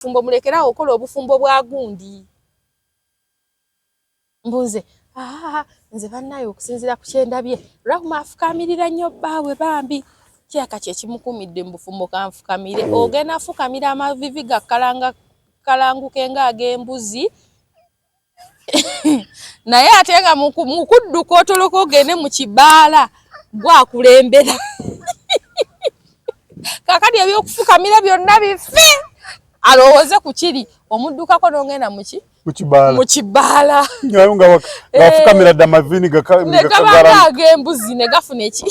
Obufumbo mulekerawo okola obufumbo bwa gundi. Mbuze nze bannaye okusinziira ku kyendabye Rahuma afukamirira nnyo bbaawe bambi kyaka kye kimukumidde mu bufumbo kanfukamire. Ogenda afukamira amavivi gakkalanga kalanguke ng'ag'embuzi naye ate nga mu kudduka otoloka ogende mu kibaala gwakulembera. Kakati ebyokufukamira byonna bife alowooze ku kiri omuddukako n'ogenda muki mu kibaala ngafukamira dda amavini negabanga ag'embuzi ne gafuna eki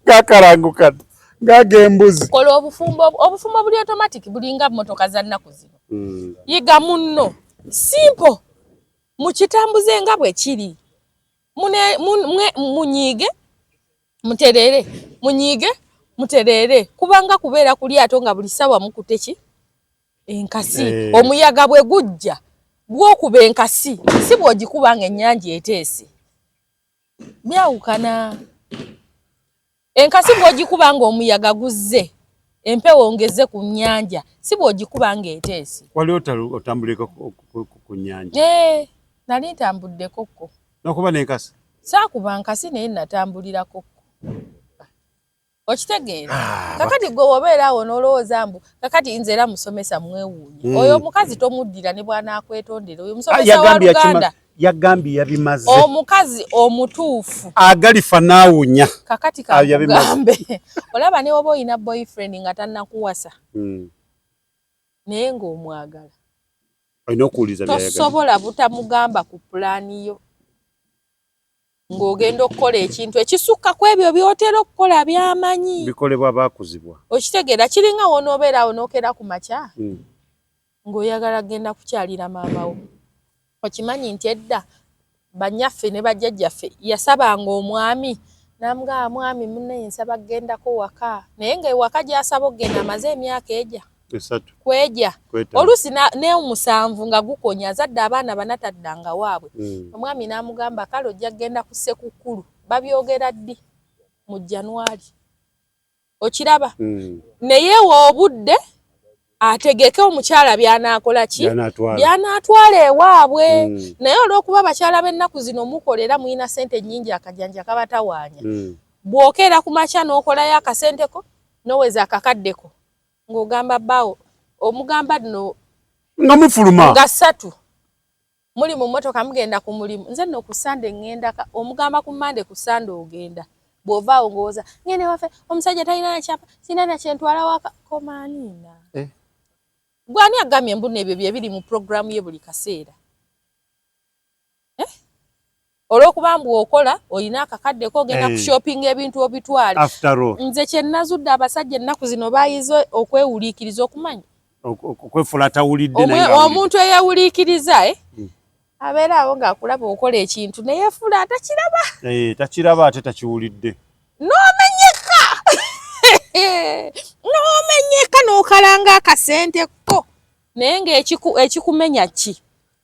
gakalanguka ng'ag'embuzi. Kola obufumbo, obufumbo buli automatic bulinga mmotoka za nnaku zino. Yiga munno simple mukitambuze nga bwe kiri, munyiige muterere, munyiige muterere, kubanga kubeera ku lyato nga buli ssaawa mukute ki enkasi. Omuyaga bwe gujja bw'okuba enkasi si bw'ogikuba ng'ennyanja eteese, byawukana. Enkasi bw'ogikuba ng'omuyaga guzze, empewo ngezze ku nnyanja, si bw'ogikuba ng'eteese. Wali otambuleko ku nnyanja? Nali ntambuddeko ko. N'okuba n'enkasi? Saakuba nkasi naye natambulirako ko. Okitegeera? Kakati gwe wobeera awo n'olowooza mbu kakati nze era musomesa mwewuunye. Oyo omukazi tomuddira ne bw'anaakwetondera. Oyo musomesa wa Luganda. Yagambye yabimaze. Omukazi omutuufu. Agalifa n'awunya. Kakati kakugambe. Olaba ne woba olina boyfriend nga tannakuwasa. Naye ng'omwagala. Olina okuwuliriza by'ayagala. Tosobola butamugamba ku pulaani yo. Ng'ogenda okukola ekintu ekisukka ku ebyo by'otera okukola by'amanyi. Bikolebwa baakuzibwa. Okitegeera kiringa w'onoobeera awo n'okeera ku makya ng'oyagala kugenda kukyalira maama wo. Okimanyi nti edda bannyaffe ne bajjajjaffe yasabanga omwami n'amugamba mwami munnaye nsaba kugendako waka, naye ng'ewaka gy'asaba okugenda amaze emyaka egya kweja oluusi n'omusanvu nga gukonya azadde abaana bana taddanga waabwe. Omwami n'amugamba kale ojja kugenda ku Ssekukkulu. Babyogera ddi? Mu January. Okiraba? Naye obudde ategeke omukyala by'anaakola ki? By'anaatwala ewaabwe. Naye olw'okuba abakyala b'ennaku zino mukolera mulina ssente nnyingi akajanja kabatawaanya. Bw'okeera ku makya n'okolayo akasenteko n'oweza akakaddeko ng'ogamba bbaawo omugamba nno nga mufuluma nga ssatu muli mu mmotoka mugenda ku mulimu, nze nno ku Sande ŋŋenda, omugamba ku Mande ku Sande ogenda, bw'ovaawo ng'owooza ŋŋenda ewaffe omusajja talina na kyapa sirina na kye ntwala waka, komaaniina. Gwe ani agambye mbu nno ebyo bye biri mu pulogulaamu ye buli kaseera? Olw'okuba mbu okola olina akakadde ko ogenda kushoppinga ebintu obitwale. Nze kye nazudde abasajja ennaku zino bayize okwewuliikiriza okumanya okwefuula atawulidde naye nga omuntu eyewuliikiriza abeera awo ng'akulaba okola ekintu naye yeefuula atakiraba. Takiraba ate takiwulidde. N'omenyeka n'omenyeka n'okalanga akasente ko naye ng'ekikumenya ki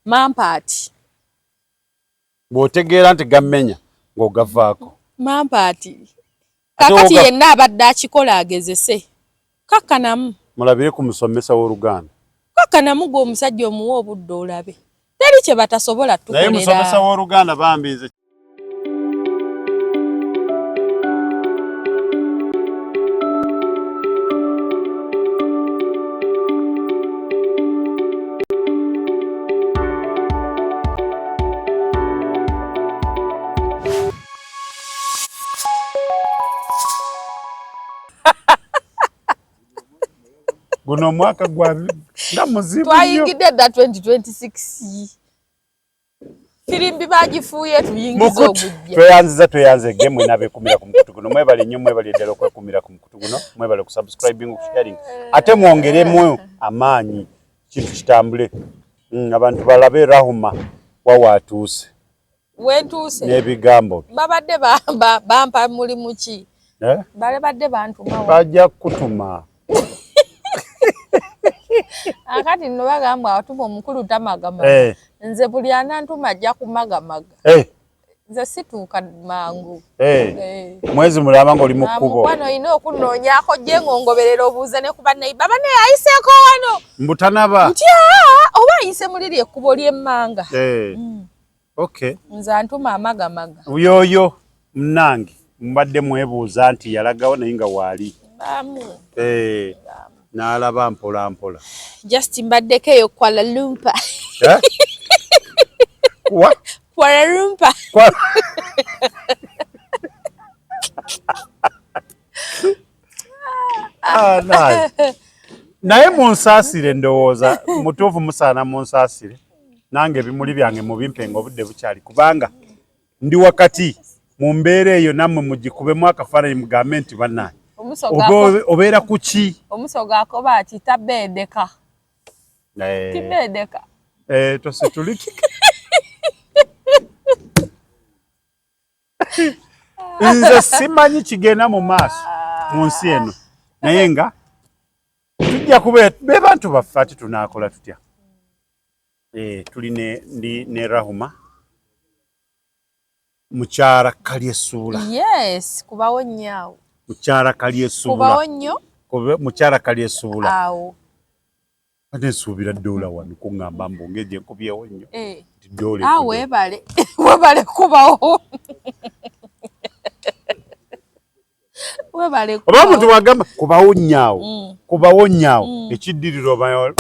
mampaati. Bw'otegeera nti gammenya ng'ogavaako. Mampaati. Kakati yenna abadde akikola agezese. Kakkanamu. Mulabire ku musomesa w'Oluganda. Kakkanamu gwe omusajja omuwe obudde olabe. Teri kye batasobola tukolera. Naye musomesa w'Oluganda bambi nze guno omwaka gwa nga muzibu twayingidde dda 2026 firimbi bagifuuye tuyingiza ogujja. Tweyanziza tweyanze ge mwena abeekumira ku mukutu guno, mwebale nnyo, mwebale ddala okwekumira ku mukutu guno, mwebale okusubscribing, okusharing, ate mwongeremu amaanyi kintu kitambule, abantu balabe Rahuma wawa atuuse wentuuse n'ebigambo babadde bampa mulimu ki? Babadde bantuma bajja kukutuma. Akati nno bagamba atuma omukulu tamagamaga. Nze buli anantuma ajja kumagamaga. Nze situuka mangu. Hey. Eh. Mwezi mulaba ng'oli mu kkubo. Mukwano olina okunoonyaako gye ng'ongoberera obuuza ne ku bannayiba bane ayiseeko wano. Mbutanaba. Ntya oba ayise mu liri ekkubo ly'emmanga. Hey. Eh. Okay. Nze antuma amagamaga. Yoyo munange mbadde mwebuuza nti yalagawo naye nga waali. Baamu. Eh. N'alaba mpola mpola. Just mbaddeko eyo Kuala Lumpur. Eh? Kuwa? Kuala Lumpur. Ah, nice. Naye munsaasire ndowooza mutuufu musaana munsaasire nange ebimuli byange mubimpe nga obudde bukyali kubanga ndi wakati mu mbeera eyo nammwe mugikubemu akafaananyi mugambe nti bannange obeera ku ki? Omusoga akoba ati tabeedeka. Eh. Tibeedeka. Eh, tositulikika. Nze simanyi kigenda mu maaso mu nsi eno naye nga tujja kuba be bantu baffe ate tunaakola tutya? Eh, tuli ne, ndi ne Rahuma mukyala Kalyessuula. Yes, kubawo nnyo awo. Mukyala Kalyessuula. Kubawo nnyo. Mukyala Kalyessuula. Awo. Ate nsuubira ddoola wano kuŋŋamba mbu ng'egye nkubyewo nnyo. Eh. Nti ddoola Ah, ekudde. weebale. Weebale kubawo. Weebale Oba kubawo. omuntu bw'agamba kubawo nnyo awo. Kubawo nnyo awo. Ekiddirira oba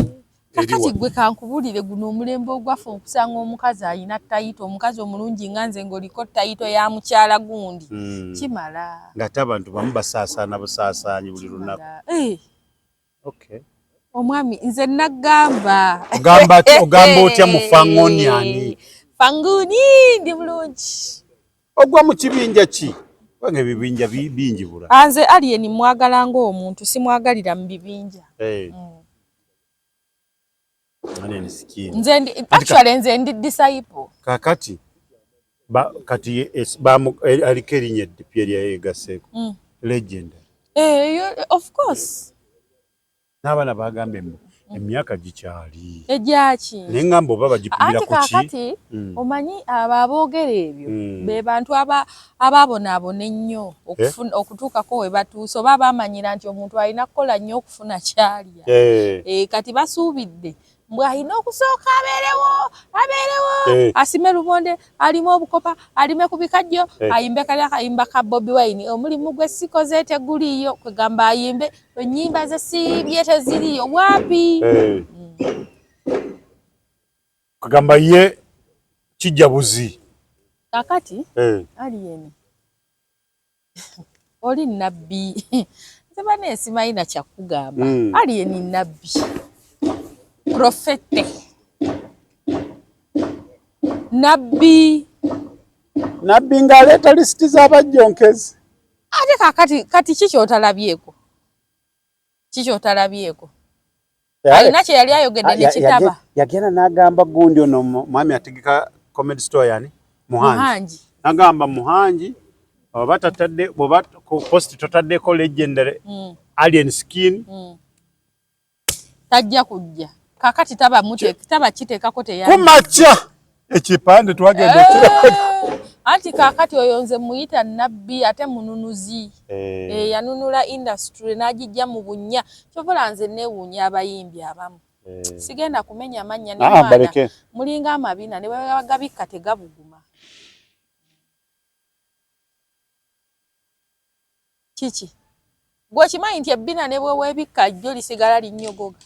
Kakati gwe kankubulire guno omulembe ogwaffe okusanga omukazi alina tayito, omukazi omulungi nga nze ng'oliko tayito ya mukyala gundi. Kimala. Ng'ate abantu bamu basaasaana busaasaanyi buli lunaku. Eh. Okay. Omwami nze nagamba. Ogamba ogamba otya mu fangoni ani? Fangoni ndi bulungi. Ogwa mu kibinja ki? Kubanga ebibinja bingi bula. Nze Alien mwagala ng'omuntu simwagalira mu bibinja. Hey. Alien skin. Nze ndi actually nze ndi disciple. Kakati ba kati aliko erinnya eddipya eryegaseeko. Legendary. Eh, of course. N'abaana bagambye emyaka gikyali. Egyaki? Naye ngamba oba bagipimira ku ki? Kakati omanyi abo aboogera ebyo be bantu ababonaabona ennyo okutuukako we batuuse oba abamanyira nti omuntu alina kukola nnyo okufuna ky'alya. Kati basuubidde mbu alina okusooka abeerewo asime lumonde alime obukopa alime ku bikajjo ayimbe kali akayimba ka Bobi Wine omulimu gwe sikoze teguliiyo kwegamba ayimbe ennyimba ze siibye teziriiyo wapi. Kugamba ye kijja buzi. Kakati Alien oli nabbi nze bane simanyi na kyakugamba. Alien nabbi profete nabbi nabbi ng'aleeta lisiti z'abajjonkezi. Ate kakati kati ki ky'otalabyeko? Ki ky'otalabyeko? Alina kye yali ayogedde ne kitaba. Yagenda n'agamba gundi ono mwami ategeka comedy store yani Muhangi. N'agamba Muhangi oba tatadde bw'oba ku post totaddeko legendary Alien Skin. Tajja kujja. Kakati taba taba kiteekako teyali. Kumakya ekipande twagenda okiraba. Anti kakati oyo nze muyita nabbi ate mununuzi. Yanunula industry n'agijja mu bunnya. Kyovola nze neewuunya abayimbi abamu. Sigenda kumenya mannya ne mwana. Mulinga amabina ne bagabikka tegabuguma. Kiki? Gwe okimanyi nti ebbina ne bwe weebikka jjo lisigala linnyogoga.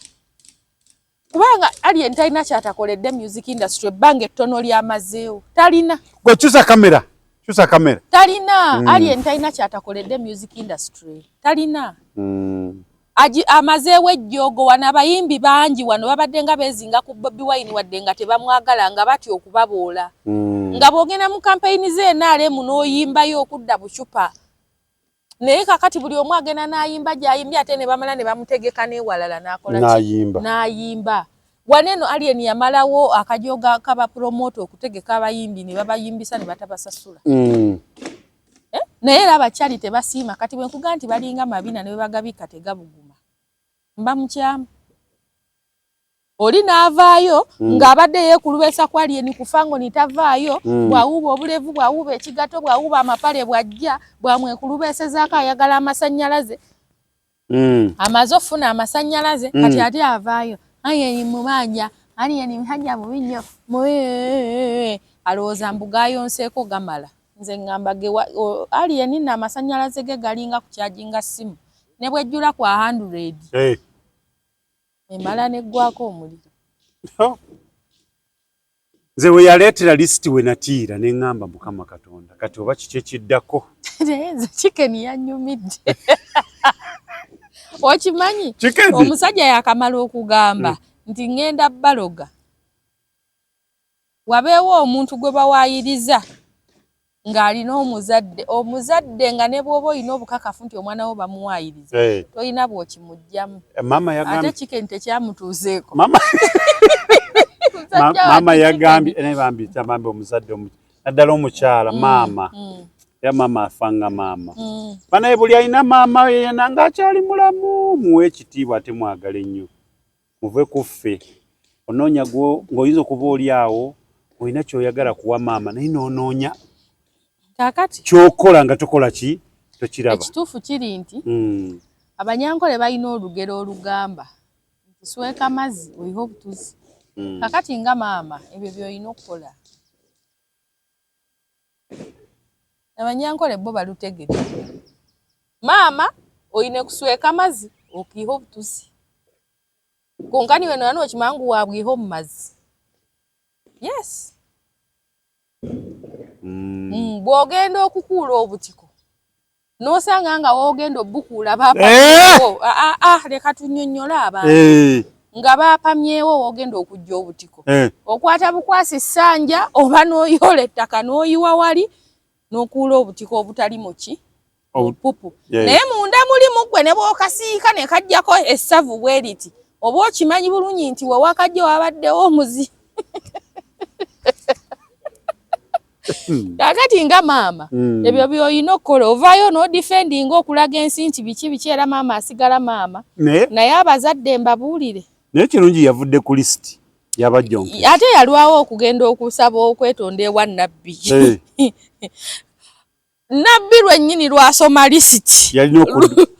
Kubanga Alien talina kyatakoledde music industry ebbanga ettono ly'amazeewo. Talina. Gwe kyusa kamera. Kyusa kamera. Talina. Alien talina kyatakoledde music industry. Talina. Amazeewo ejjoogo wano abayimbi bangi wano babadde nga beezinga ku Bobi Wine wadde nga tebamwagala nga batya okubaboola. Nga bw'ogenda mu kampeyini z'NRM n'oyimbayo okudda bucupa. Naye kakati buli omu agenda n'ayimba gy'ayimbye ate ne bamala ne bamutegeka n'ewalala n'akola ki? N'ayimba. Wano eno Alien yamalawo akajooga k'abapromoota okutegeka abayimbi ne babayimbisa ne batabasasula. Naye era abakyali tebasiima kati bwe nkugamba nti balinga mabina ne bwe bagabikka tegabuguma. Mba mukyamu. Oli n'avaayo ng'abadde yeekulubesa ku Alien ku Fangoni tavaayo, bw'awuuba obulevu, bw'awuuba ekigato, bw'awuuba amapale, bw'ajja bwamwekulubeesezaako ayagala amasannyalaze. Amaze okufuna amasannyalaze, kati ate avaayo Alien mubanja, Alien musajja mubi nnyo, mubi, alowooza mbu gaayonseeko gamala. Nze ŋŋamba Alien nno amasannyalaze ge galinga kukyajinga ssimu ne bw'ejjula ku 100 emala neggwako omuliro. Nze we yaleetera lisiti we natiira ne ŋŋamba Mukama Katonda, kati oba kiki ekiddako? Naye nze Chicken yannyumidde. Okimanyi omusajja yakamala okugamba nti ŋŋenda baloga, wabeewo omuntu gwe bawaayiriza ng'alina omuzadde, omuzadde nga ne bw'oba olina obukakafu nti omwana wo bamuwaayiriza, tolina bw'okimuggyamu. Ate Chicken tekyamutuuseeko. Maama yagambye naye bambi bambi omuzadde naddala omukyala maama, era maama afanga maama. Banaye buli alina maama yena ng'akyali mulamu muwe ekitiibwa ate mwagale nnyo, muve ku ffe. Onoonya ng'oyinza okuba oli awo olina ky'oyagala kuwa maama naye n'onoonya Kaakati ky'okola nga tokola ki tokiraba. Ekituufu kiri nti Abanyankole balina olugero olugamba nti sweka mazzi oyihe obutuzi. Kakati nga maama ebyo by'olina okukola. Abanyankole bo balutegedde. Maama oyine kusweka mazzi okiiha obutuzi. Konka niwe nona nokimanya ngu wabwiha omu mazzi. Yes. Bw'ogenda okukuula obutiko n'osanga nga w'ogenda obukuula baapamyewo, leka tunnyonnyole abantu, nga baapamyewo w'ogenda okujja obutiko, okwata bukwasi ssanja oba n'oyoola ettaka n'oyiwa wali n'okuula obutiko obutali muki obupupu, naye munda mulimu ggwe ne bw'okasiika ne kajjako essavu bwe riti, oba okimanyi bulungi nti we wakajja wabaddewo omuzi. Kakati nga maama ebyo by'olina okukola, ovaayo n'odifendinga okulaga ensi nti biki biki, era maama asigala maama, naye abazadde mbabuulire. Naye kirungi yavudde ku lisiti yabajjonke. Ate yalwawo okugenda okusaba okwetonda ewa Nabbi. Nabbi lwennyini lwasoma lisiti. Yalina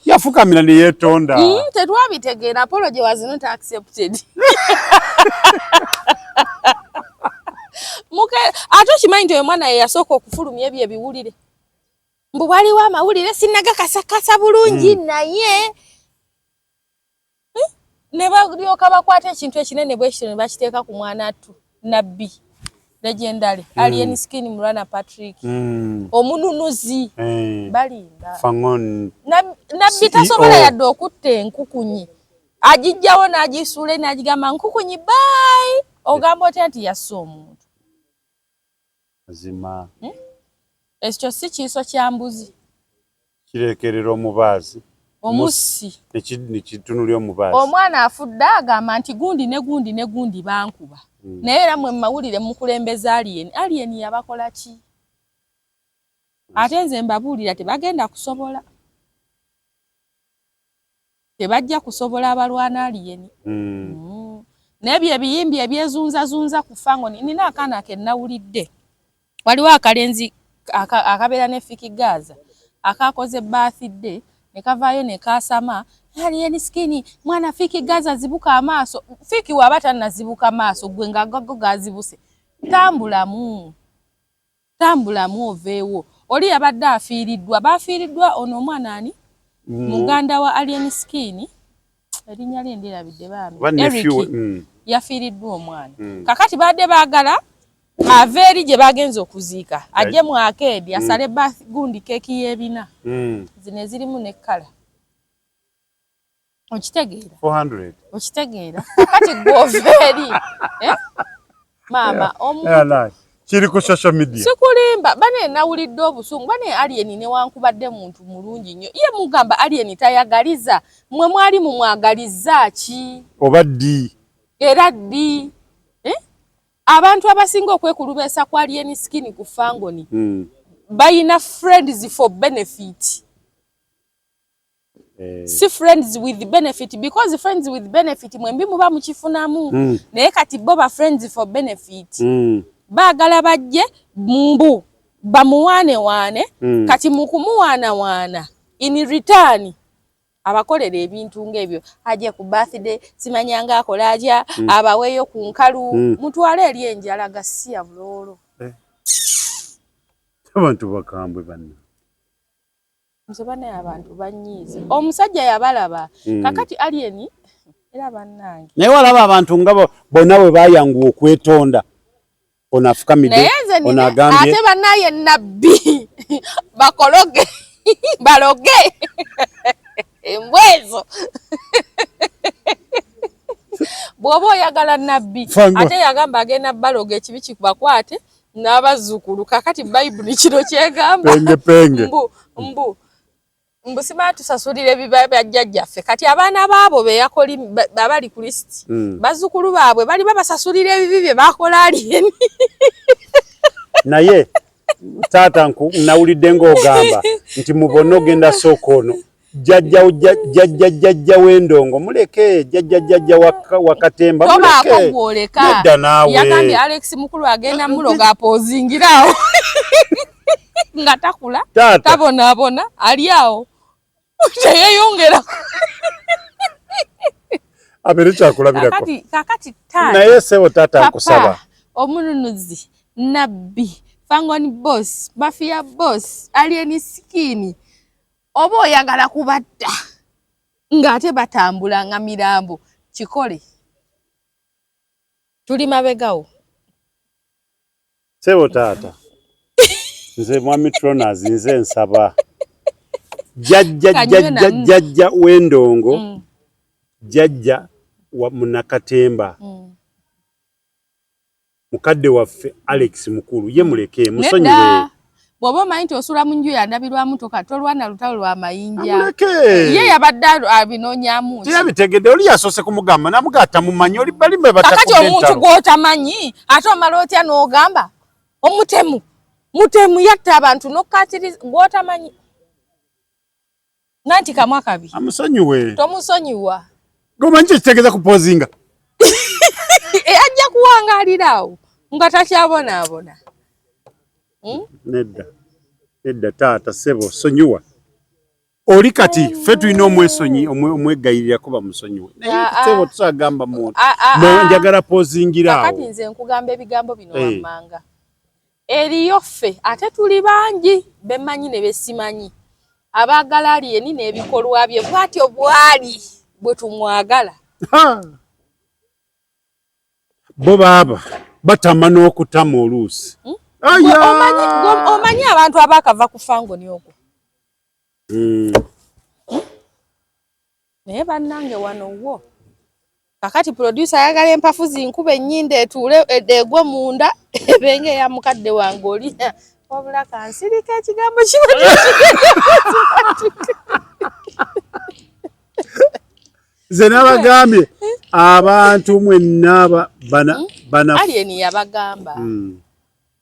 yafukamira ne yeetonda. Tetwabitegeera, apology was not accepted. Ate okimanyi nti oyo mwana ye yasooka okufulumya ebyo ebiwulire, mbu waliwo amawulire sinnagakasakasa bulungi, naye ne balyoka bakwata ekintu ekinene bwe kityo ne bakiteeka ku mwana attu Nabbi legendary Alien Skin Mulwana Patrick, omununuzi. Balimba. Nabbi tasobola yadde okutta enkukunyi, agijjawo n'agisuula n'agigamba nkukunyi bye, ogamba otya nti yasse omuntu? Mazima. Ekyo si kiiso kya mbuzi. Kirekerera omubaazi. Omussi. Nekitunulya omubaazi. Omwana afudde agamba nti gundi ne gundi ne gundi bankuba, naye era mwe mumawulire mukulembeza Alien. Alien yabakola ki? Ate nze mbabuulira tebagenda kusobola, tebajja kusobola abalwana Alien. N'ebyo ebiyimbi ebyezunzazunza ku Fangoni, nina akaana ke nawulidde, waliwo akalenzi akabeera ne Fiki Gaza akakoze birthday ne kavaayo ne kaasama Alien Skin mwana Fiki Gaza zibuka amaaso. Fiki waba tannazibuka maaso gwe nga gago gazibuse, tambulamu tambulamu oveewo. Oli yabadde afiiriddwa, bafiiriddwa ono omwana ani, muganda wa Alien Skin, erinnya lye ndirabidde bambi, Eric, yafiiriddwa omwana. Kakati badde baagala ava eri gye bagenze okuziika ajje mu arcade asale gundi keeki y'ebina zino ezirimu ne kkala, okitegeera? Okitegeera? Kakati gw'ova eri maama. Kiri ku social media. Sikulimba bane nawulidde obusungu bane. Alien newankubadde muntu mulungi nnyo, ye mugamba Alien tayagaliza, mmwe mwali mumwagaliza ki? Oba ddi? Era ddi? Abantu abasinga okwekulubesa ku Alien Skin ku Fangoni bayina friends for benefit. Eh. Si friends with benefit, because friends with benefit mwembi muba mukifunamu. Naye kati bo ba friends for benefit. Baagala bajje mbu bamuwaanewaane. Kati mu kumuwaanawaana, in return abakolera ebintu ng'ebyo, ajje ku birthday, simanyanga akola atya, abaweeyo ku nkalu. Mutwale eri enjala, gasiya buloolo. Eh. Abantu bakambwe banna. Nze banaye abantu banyiize, omusajja yabalaba. Kakati Alien era bannange. Naye walaba abantu nga bonna bwe bayanguwa okwetonda, ono afukamidde. Naye nze ono nina agambye ate bannaye nabbi bakologe, baloge embwa ezo. Bw'oba oyagala nabbi ate yagamba agenda baloga, ekibi kikubakwate n'abazzukulu. Kakati Bayibuli kino kyegamba. Penge penge. Mbu mbu mbu simaa tusasulira ebiba bya jjajjaffe. Kati abaana baabo beyakoli abali ku lisiti, bazzukulu baabwe bali babasasulira ebibi bye bakola Alien. Naye taata, nawulidde ng'ogamba nti mubonna ogenda sooka ono jjajja jjajja jjajja w'endongo muleke, jjajja jjajja wakatemba. Tobaako muleke. Gwoleka. Nedda naawe. Yagambye Alex Mukulu agenda muloga apoozingiraawo nga takula. Taata. Tabonaabona, ali awo teyeyongera. Abeere kyakulabirako. Kakati taata, Naye sebo taata, papa nkusaba. Omununuzi, nabbi Fangon, boss mafia, boss Alien Skin, oba oyagala kubatta ng'ate batambula nga mirambo, kikole, tuli mabegawo. Sebo taata, nze mwami Tronas, nze nsaba jjajja Kanywe jjajja jjajja w'endongo, jjajja wa munakatemba, mukadde waffe Alex Mukulu, ye muleke, musonyiwe. Nedda, bw'oba omanyi nti osula mu nju yandabirwamu, toka tolwana lutalo lwa mayinja. Amuleke. Ye yabadde abinoonyaamu ki? Teyabitegedde. Oli yasoose kumugamba namugaa tamumanyi, oli balimbe. Kakati Batakudde omuntu entalo. gw'otamanyi, ate omala otya n'ogamba omutemu mutemu, yatta abantu, n'okkatiriza gw'otamanyi nanti kamwa kabi? Amusonyiwe. Tomusonyiwa. Gomanyi kyekitegeeza kupozinga? E, ajja kuwangaalira awo nga takyabonaabona. Nedda, nedda taata, sebo, sonyiwa oli. Kati ffe tulina omwesonyi, omwegayirirako bamusonyiwe, naye Ah, ah. sebo tusagamba muntu. Ah, ah, No, ah. njagala pozingira Kakati awo. nze nkugamba ebigambo bino Eh. wammanga. Eriyo ffe ate tuli bangi bemmanyi ne besimanyi abaagala Alien n'ebikolwa bye, bw'atyo bwali bwe tumwagala. Ha! Bo baaba batama n'okutama oluusi. Gwe Aya! Omanyi abantu abaakava ku Fangoni okwo. Naye bannange, wano wo kakati producer ayagala empafu zinkuba ennyindo etuule egwe munda ebenge eya mukadde wange oli. Wabula kansirika, ekigambo kiba tekigenda. Nze nabagambye abantu mwenna bana bana. Alien yabagamba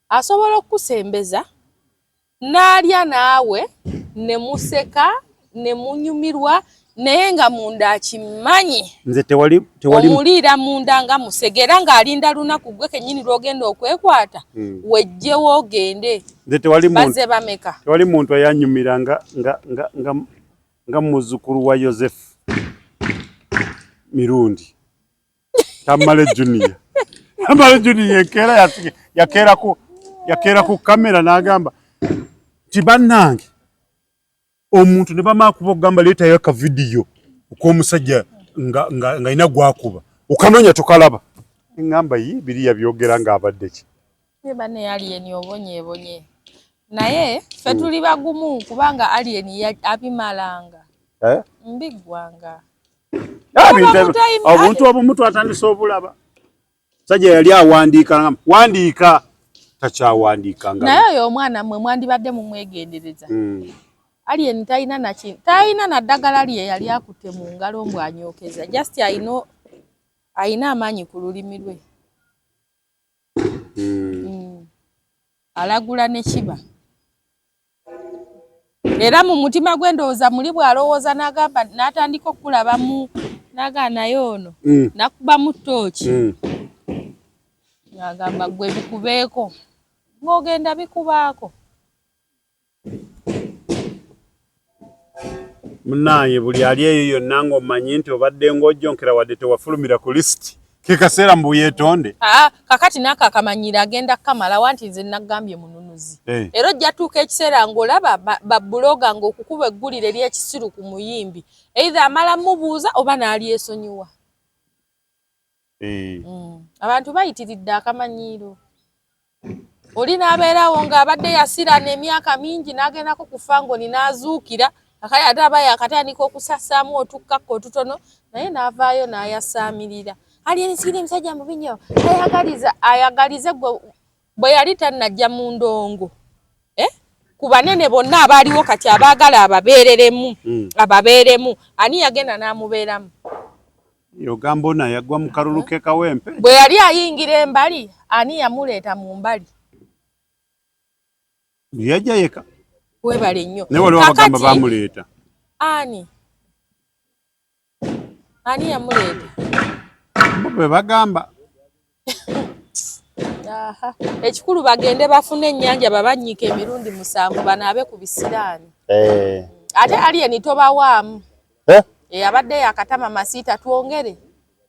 asobola okukusembeza n'alya naawe ne museka ne munyumirwa, naye nga munda akimanyi. Nze tewali tewali. Omuliira munda nga musegera, ng'alinda lunaku gwe kennyini lw'ogenda okwekwata, wejjewo ogende. Nze tewali muntu Bazze bameka? Tewali muntu ayanyumira nga muzzukulu wa Yosefu Mirundi, Tamale Junior. Tamale Junior enkeera yakeera ku kamera n'agamba nti bannange, omuntu ne bamala kuba okugamba leetayo akavidiyo ok'omusajja nga alina gwakuba, okanoonya tokalaba. Eŋŋamba yi biri yabyogera ng'abadde ki? Ye banne, Alien obonyeebonye, naye ffe tuli bagumu kubanga Alien abimalanga. Eh? Mbiggwanga. Ah, Oba mutayi- obuntu obumu twatandise obulaba. Sajja yali awandiika, nagamba, wandiika, takyawandiika nga Naye oyo omwana mmwe mwandibadde mumwegendereza. Alien talina naki, talina na ddagala lye yali akutte mu ngalo mbw anyookeza, just ayina amaanyi ku lulimi lwe. Alagula ne kiba. Era mu mutima gwe ndowooza muli bw'alowooza n'agamba n'atandika okukulabamu n'agamba naye ono n'akubamu ttooki ng'agamba ggwe bikubeeko ng'ogenda bikubaako. Munnange buli ali eyo yonna ng'omanyi nti obadde ng'ojjonkera wadde tewafulumira ku lisiti ke kaseera mbu yeetonde. Aa, kakati n'ako akamanyiiro agenda kukamalawa nti nze nagambye mununuzi. Hey. Era ojja tuuka ekiseera ng'olaba babuloga ng'okukuba eggulire ly'ekisiru ku muyimbi either amala mubuuza oba n'alyesonyiwa. Hey. Abantu bayitiridde akamanyiiro. Oli n'abeerawo ng'abadde yasirana emyaka mingi n'agendako ku fangoni n'azuukira akale ate aba yakatandika okusasaamu otukkakka otutono naye n'avaayo n'ayasaamirira. Alien Skin musajja mubi nnyo tayagaliza ayagalize gwe bwe yali tannajja mu ndongo ku banene bonna abaaliwo kati abaagala ababeereremu ababeeremu ani yagenda n'amubeeramu? Yogamba ono yagwa mu kalulu ke Kawempe. Bwe yali ayingira embali ani yamuleeta mu mbali? Yajja yeka. Weebale nnyo. Naye waliwo abagamba bamuleeta. Ani? Ani yamuleeta? Bo bwe bagamba. Aha. Ekikulu bagende bafune ennyanja babannyike emirundi 7 banaabe ku bisiraani. Ate Alien tobawaamu. Abadde yakatama masiita twongere.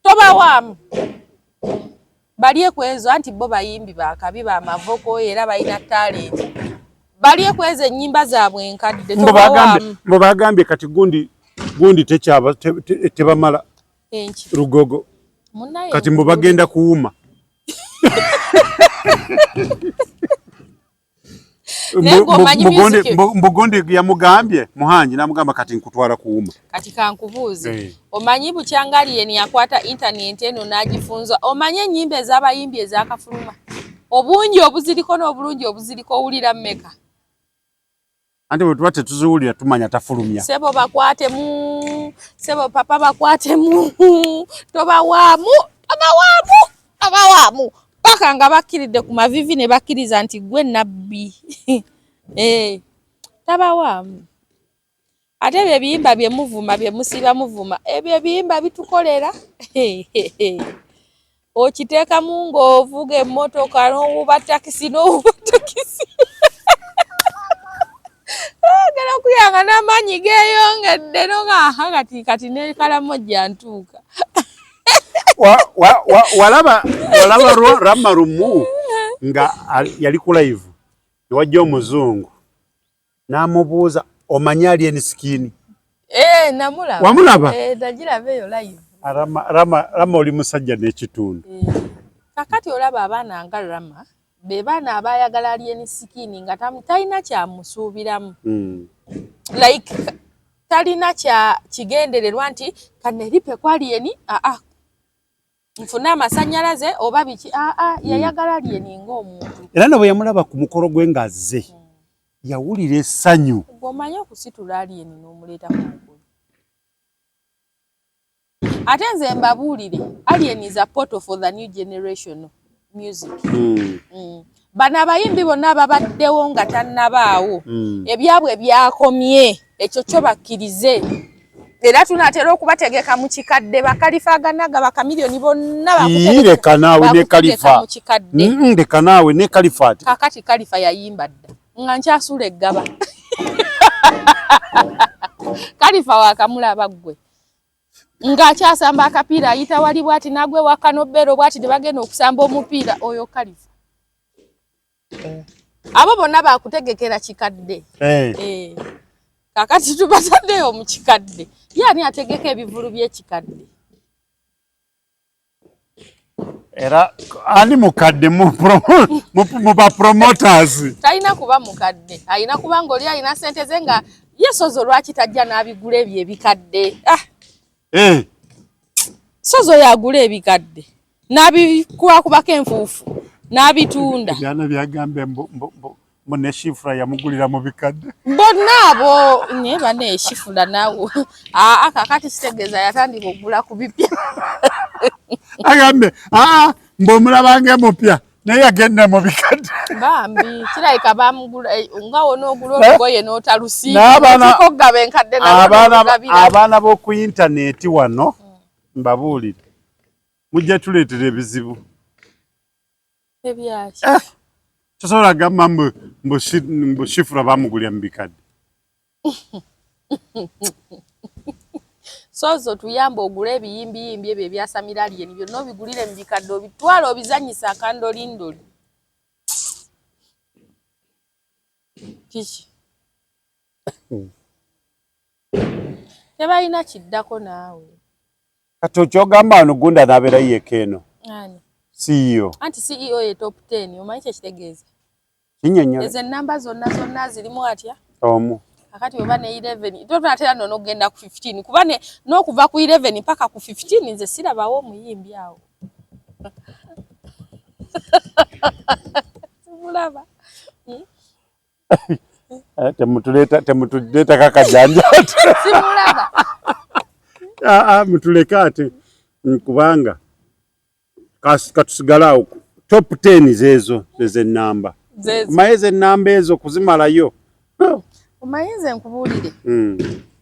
Tobawaamu. Balye kwezo anti bo bayimbi bakabi bamavoko era balina talent. Balye kwezo ennyimba zaabwe enkadde tobawaamu. Mbo bagambye kati gundi tekyaba tebamala. Enki. Lugogo. Kati mbo bagenda kuwuma. Mbugondi yamugambye Muhangi namugamba kati nkutwala kuwuma. Kati kankubuuze. Omanyi bukyanga Alien yakwata internet eno n'agifunza. Omanyi ennyimba ez'abayimbi ezakafuluma. Obungi obuziriko n'obulungi obuziriko owulira mmeka? Anti bwe tuba tetuziwulira tumanya tafulumya. Sebo bakwatemu, sebo papa bakwatemu, tobawaamu, tobawaamu, tobawaamu. Paka nga bakkiridde ku mavivi ne bakkiriza nti gwe nabbi. Tabawaamu. Ate ebyo ebiyimba bye muvuma, bye musiiba muvuma, ebyo ebiyimba bitukolera. Okiteekamu ng'ovuga emmotoka n'owuba takisi n'owuba takisi. Agala okuyanga n'amaanyi geeyongedde n'oga kati kati ne Kalamojja ntuuka. Walaba Rama Lumu nga yali ku live ewajja omuzungu n'amubuuza omanyi Alien Skin? Namulaba. Wamulaba? Nagiraba eyo live. Rama oli musajja n'ekitundu. Kakati olaba abaana nga Rama be baana abaayagala Alien Skin nga talina kyamusuubiramu. Like talina kya kigendererwa nti kaneripe ku Alien nfune amasannyalaze oba biki yayagala Alien ng'omuntu. Era ne bwe yamulaba ku mukolo gwe ng'azze yawulira essanyu. Gw'omanyi okusitula Alien n'omuleeta ku mukolo. Ate nze mbabuulire, Alien is a portal for the new generation music. Bano abayimbi bonna ababaddewo nga tannabaawo, ebyabwe byakomye, ekyo kyo bakkirize. Era tunaatera okubategeka mu kikadde, bakalifa aganaga bakamiliyoni bonna leka naawe ne Kalifa. mu kikadde. Leka naawe ne Kalifa. Kakati Kalifa yayimba dda nga nkyasula eggaba. Kalifa waakamulaba ggwe. Ng'akyasamba akapiira ayita wali bw'ati n'agwa ewa Kanobero bw'ati ne bagenda okusamba omupiira oyo Kalifa. Abo bonna baakutegekera kikadde. Kakati tubataddeyo mu kikadde. Ye ani ategeka ebivvulu by'ekikadde? Era ani mukadde mu ba promoters? Talina kuba mukadde. Alina kuba ng'oli alina ssente ze nga ye Sozo lwaki tajja n'abigula ebyo ebikadde? Sozo yagula ebikadde n'abikubakubako enfuufu n'abitunda. Byana byagambe mbu ne Shifra yamugulira mu bikadde. Bonna abo naye banne Shifra naawe. Kakati kitegeeza yatandika okugula ku bipya. Agambe mbu omulabanga mupya. Naye yagenda mu bikadde. Bambi kirabika bamugula eh, nga wonoogula olugoye n'otalusiigaba enkadde. Abaana b'oku intaneti wano mbabuulire, mujja tuleetera ebizibu. Ebyaki? Eh, tosobola gamba mbu Shifura bamugulira mu bikadde. Sozo tuyambe ogule ebiyimbiyimbi ebyo ebyasamira alien byonna obigulire mu bikadde obitwale obizanyise akandolindoli. Kiki? Tebalina kiddako naawe. Kati okyogamba wano gunda n'abeera yeka eno. Ani? CEO. Anti CEO ye top 10 omanyi kyekitegeeza? Kinyonyola. Ezo ennamba zonna zonna zirimu atya? Omu. Kakati oba ne 11 totunaatera nno n'okugenda ku 15 kuba n'okuva ku 11 mpaka ku 15 nze sirabawo omuyimbi awo. Simulaba. Eh, temutuleeta temutuleetako akajanja. Simulaba. Ah, ah, mutuleke ate kubanga katusigale awo top 10 zeezo ez'ennamba. Omanyi ez'ennamba ezo kuzimalayo. Omanyi nze nkubuulire.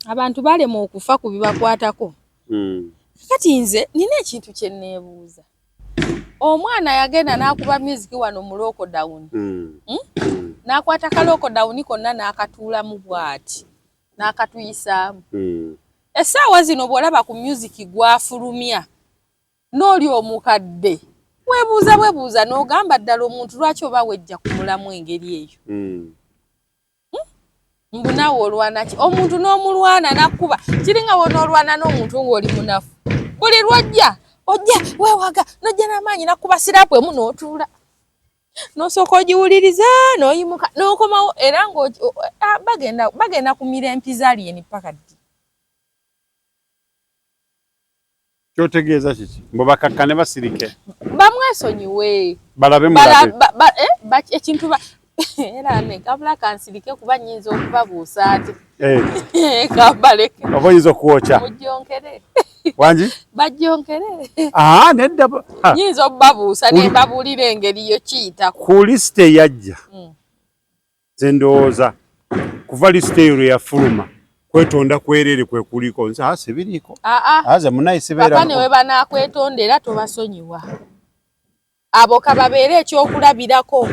Abantu balema okufa ku bibakwatako. Kati nze nina ekintu kye neebuuza. Omwana yagenda n'akuba music wano mu lockdown. N'akwata ka lockdown konna n'akatuulamu bw'ati. N'akatuyisaamu. Essaawa zino bw'olaba ku music gw'afulumya n'oli omukadde weebuuza bwebuuza n'ogamba ddala omuntu lwaki oba wejja kumulamu engeri eyo. Mbu naawe olwana ki? Omuntu n'omulwana n'akkuba kiringa w'onoolwana n'omuntu ng'oli munafu. Buli lw'ojja ojja weewaga n'ojja n'amaanyi n'akkuba siraapu emu n'otuula. N'osooka ogiwuliriza n'oyimuka n'okomawo era nga bagenda bagenda kumira empi za alien ppaka ddi? Kyotegeeza kiki? Mbu bakakkane basirike. Bamwesonyiwe. Balabe mulabe. Ekintu era ne kabula kansirike kuba nnyinza okubabuusa ate. Eh. Kambaleke. Oba oyinza okuwokya. Mujjonkere. Wangi? Bajjonkere. Ah, nedda. Nnyinza okubabuusa ne mbabuulira engeri yo kiyitako. Ku lisiti eyajja. Nze ndowooza kuva lisiti eyo lwe yafuluma kwetonda kwereere kwe kuliko nze sibiriiko. Nze munaye sibeera. Papa ne we banaakwetondera tobasonyiwa. Abo kababeere ekyokulabirako.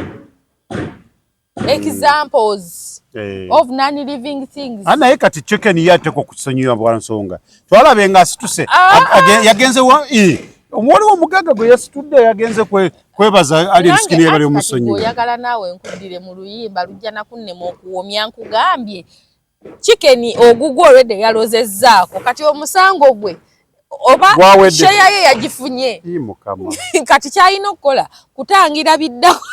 Examples of non-living things. Naye kati Chicken ye ateekwa okusonyiwa bwa nsonga. Twalabe nga asituse yagenze wa waliwo omugagga gwe yasitudde yagenze kwebaza Alien Skin yebale omusonyiwa. Oyagala naawe nkuddire mu luyimba lujja nakunnema okuwomya nkugambye Chicken ogugwo already yalozezzaako kati omusango gwe oba sheya ye yagifunye. Kati kyalina okukola kutangira biddako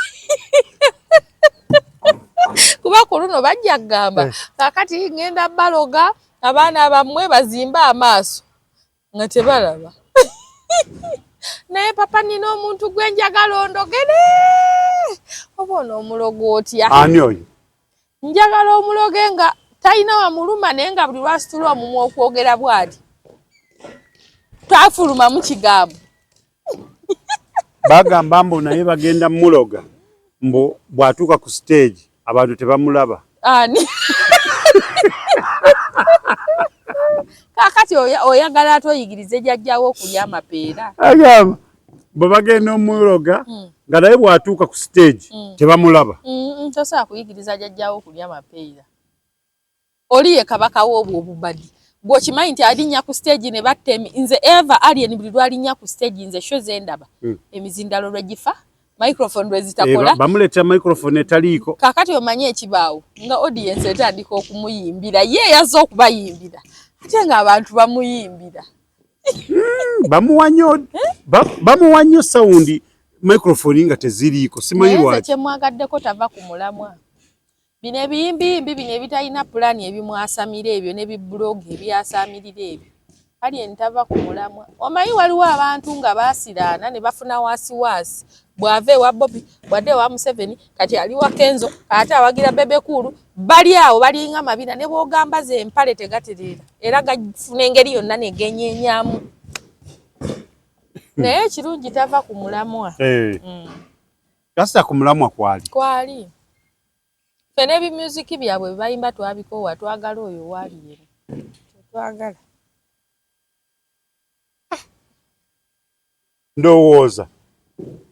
kuba ku luno bajja kugamba kaakati ngenda baloga abaana bammwe bazimbe amaaso nga tebalaba. Naye papa nina omuntu gwe njagala ondogere oba onoomuloga otya? Ani oyo? Njagala omuloge nga talina wamuluma naye nga buli lwasitula omumwa okwogera bw'ati tafulumamu kigambo. Bagamba mbu naye bagenda muloga mbu bw'atuuka ku stage abantu tebamulaba. Ani? Kaakati oyagala ate oyigirize jjajjaawo okulya amapeera. Agamba bwe bagenda omuloga nga naye bw'atuuka ku stage tebamulaba. Tosobola kuyigiriza jjajjaawo okulya amapeera. Oli ye kabaka w'obwo obubadi. Gw'okimanyi nti alinnya ku stage ne batta nze Eva Alien buli lw'alinnya ku stage nze show ze ndaba. Emizindalo lwe gifa, microphone lwe zitakola. Bamuleetera microphone etaliiko. Kaakati omanyi ekibaawo nga audience etandika okumuyimbira ye yazze okubayimbira ate ng'abantu bamuyimbira. Bamuwa nnyo sound microphone nga teziriiko simanyi Naye nze lwaki. kye mwagaddeko tava ku mulamwa. Bino ebiyimbiyimbi bino ebitalina pulaani ebimwasamira ebyo ne bibuloga ebyasaamirira ebyo. Alien tava ku mulamwa. Omanyi waliwo abantu nga baasiraana ne bafuna waasiwaasi. Bw'ava ewa Bobi, bw'adda ewa Museveni, kati ali wa Kenzo, ate awagira Bebe Cool. Bali awo balinga mabina ne bw'ogamba ze empale tegatereera era gafuna engeri yonna ne genyeenyamu. Naye ekirungi tava ku mulamwa. Kasita ku mulamwa kwali. Kwali. Ffe n'ebimyuziki byabwe bye bayimba twabikoowa, twagala oyo waali yero. Twagala. Ndowooza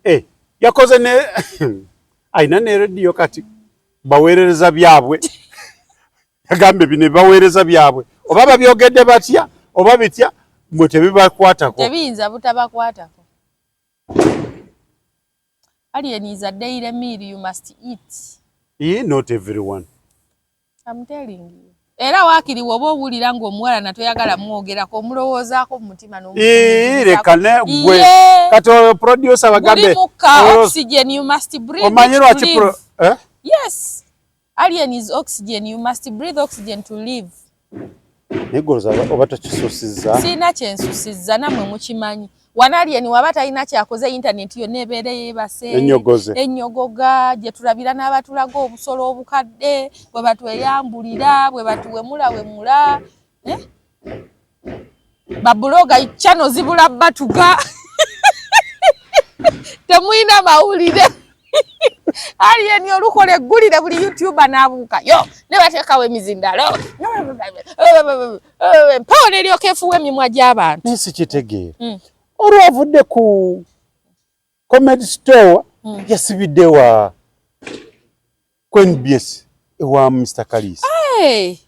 eh, yakoze ne alina ne rediyo kati baweerereza byabwe yagambye bino baweereza byabwe oba babyogedde batya oba bitya mwe tebibakwatako. Tebiyinza butabakwatako. Alien is a daily meal you must eat. Yeah, not everyone. I'm telling you. Era waakiri woba owulira ng'omuwala natoyagala mwogerako omulowoozaako mu mutima n'omuleka ne gwe kati oyo producer bagambe buli mukka oxygen you must breathe. Omanyi lwaki pro eh? Yes. Alien is oxygen you must breathe oxygen to live. Naye goloza oba tokisusizza. Sirina kyensusizza nammwe mukimanyi. Wano Alien waba talina kyakoze internet yonna ebeera yeebase enyogoze enyogoga gye tulabira n'abatulaga obusolo obukadde bwe batweyambulira bwe batuwemulawemula eh? Babuloga channel zibula batuga temulina mawulire. Alien olukola eggulire buli youtuber n'abuuka yo ne bateekawo emizindalo mpawo neryoka efuwa emimwa gy'abantu. Naye sikitegeera olwavudde ku comedy store yasibidde wa ku NBS ewa Mr. Kalisa. Hey.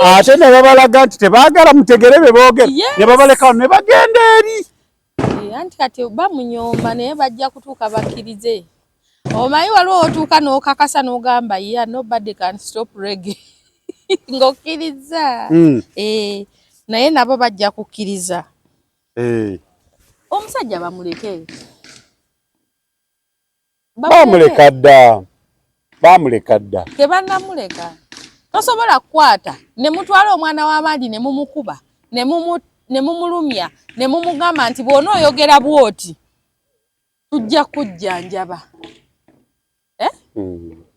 Ate ne babalaga nti tebaagala mutegere bye boogera ne babalekawo ne bagenda eri. Anti kati bamunyooma naye bajja kutuuka bakkirize. Omanyi waliwo otuuka n'okakasa n'ogamba yeah, nobody can stop reggae ng'okkiriza. Naye nabo bajja kukkiriza. Omusajja bamuleke. Bamuleka dda. Bamuleka dda. Tebannamuleka. Tosobola kukwata ne mutwala omwana w'abandi ne mumukuba ne mumulumya ne mumugamba nti bw'onooyogera bw'oti tujja kujjanjaba. Eh?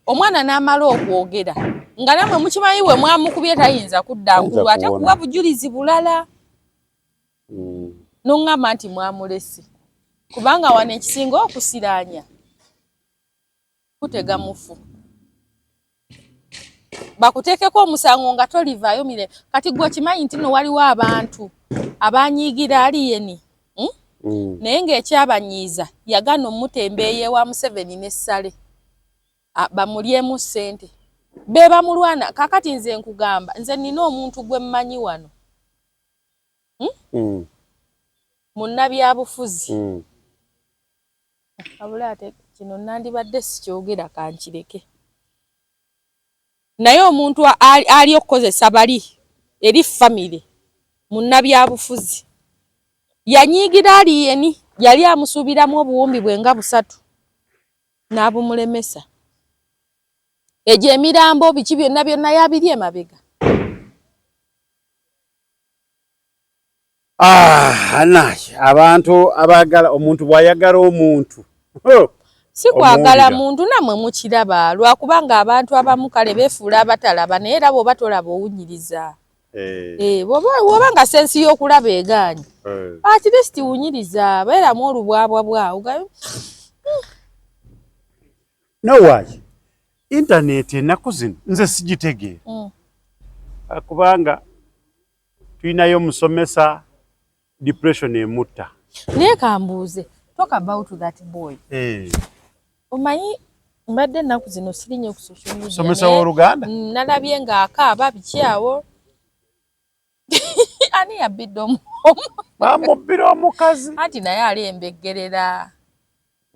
Omwana n'amala okwogera nga nammwe mukimanyi we mwamukubye tayinza kudda ngulu ate kuwa bujulizi bulala. N'oŋŋamba nti mwamulese kubanga wano ekisinga okusiraanya kutega mufu. Bakuteekeko omusango nga tolivaayo mire. Kati gwe okimanyi nti nno waliwo abantu abanyiigira Alien naye ng'ekyabanyiiza yagaana omutembeeya ewa Museveni n'essale bamulyemu ssente be bamulwana. Kaakati nze nkugamba nze nina omuntu gwe mmanyi wano munnabyabufuzi. Wabula ate kino nandibadde sikyogera kankireke. Naye omuntu ali okukozesa bali eri famire munnabyabufuzi yanyiigira Alien yali amusuubiramu obuwumbi bwe nga busatu n'abumulemesa. Egyo emirambo biki byonna byonna yabiri emabega. Ah, abantu abaagala omuntu bw'ayagala omuntu si kwagala muntu nammwe mukiraba lwakubanga abantu abamu kale beefuula abatalaba naye era bw'oba tolaba owunyiriza. Bw'oba nga sensi y'okulaba egaanye at least wunyiriza beeramu olubwabwa bwawo. No why internet ennaku zino nze sigitegeera kubanga tulinayo omusomesa depression emutta. Naye kambuuze, talk about that boy. Omanyi mbadde ennaku zino siri nnyo ku social media. Musomesa w'Oluganda? Nalabye ng'akaaba biki awo. Ani yabbidde omu? Bamubbira omukazi. Anti naye alembeggerera.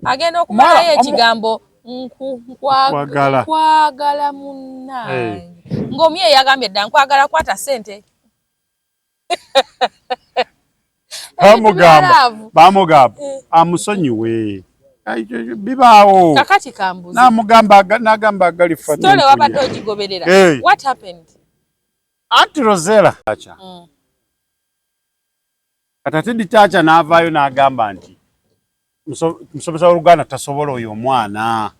Agenda okumalayo ekigambo nkwagala munnange. Ng'omuye yagambye dda nkwagala kwata ssente. Bamugamba amusonyiwe bibaawo. Kakati kambuze. N'amugamba n'agamba agalifa. Story wabadde ogigoberera. What happened? Anti Rosella. Kati ate Ditacha n'avaayo n'agamba nti musomesa w'Oluganda tasobola oyo omwana.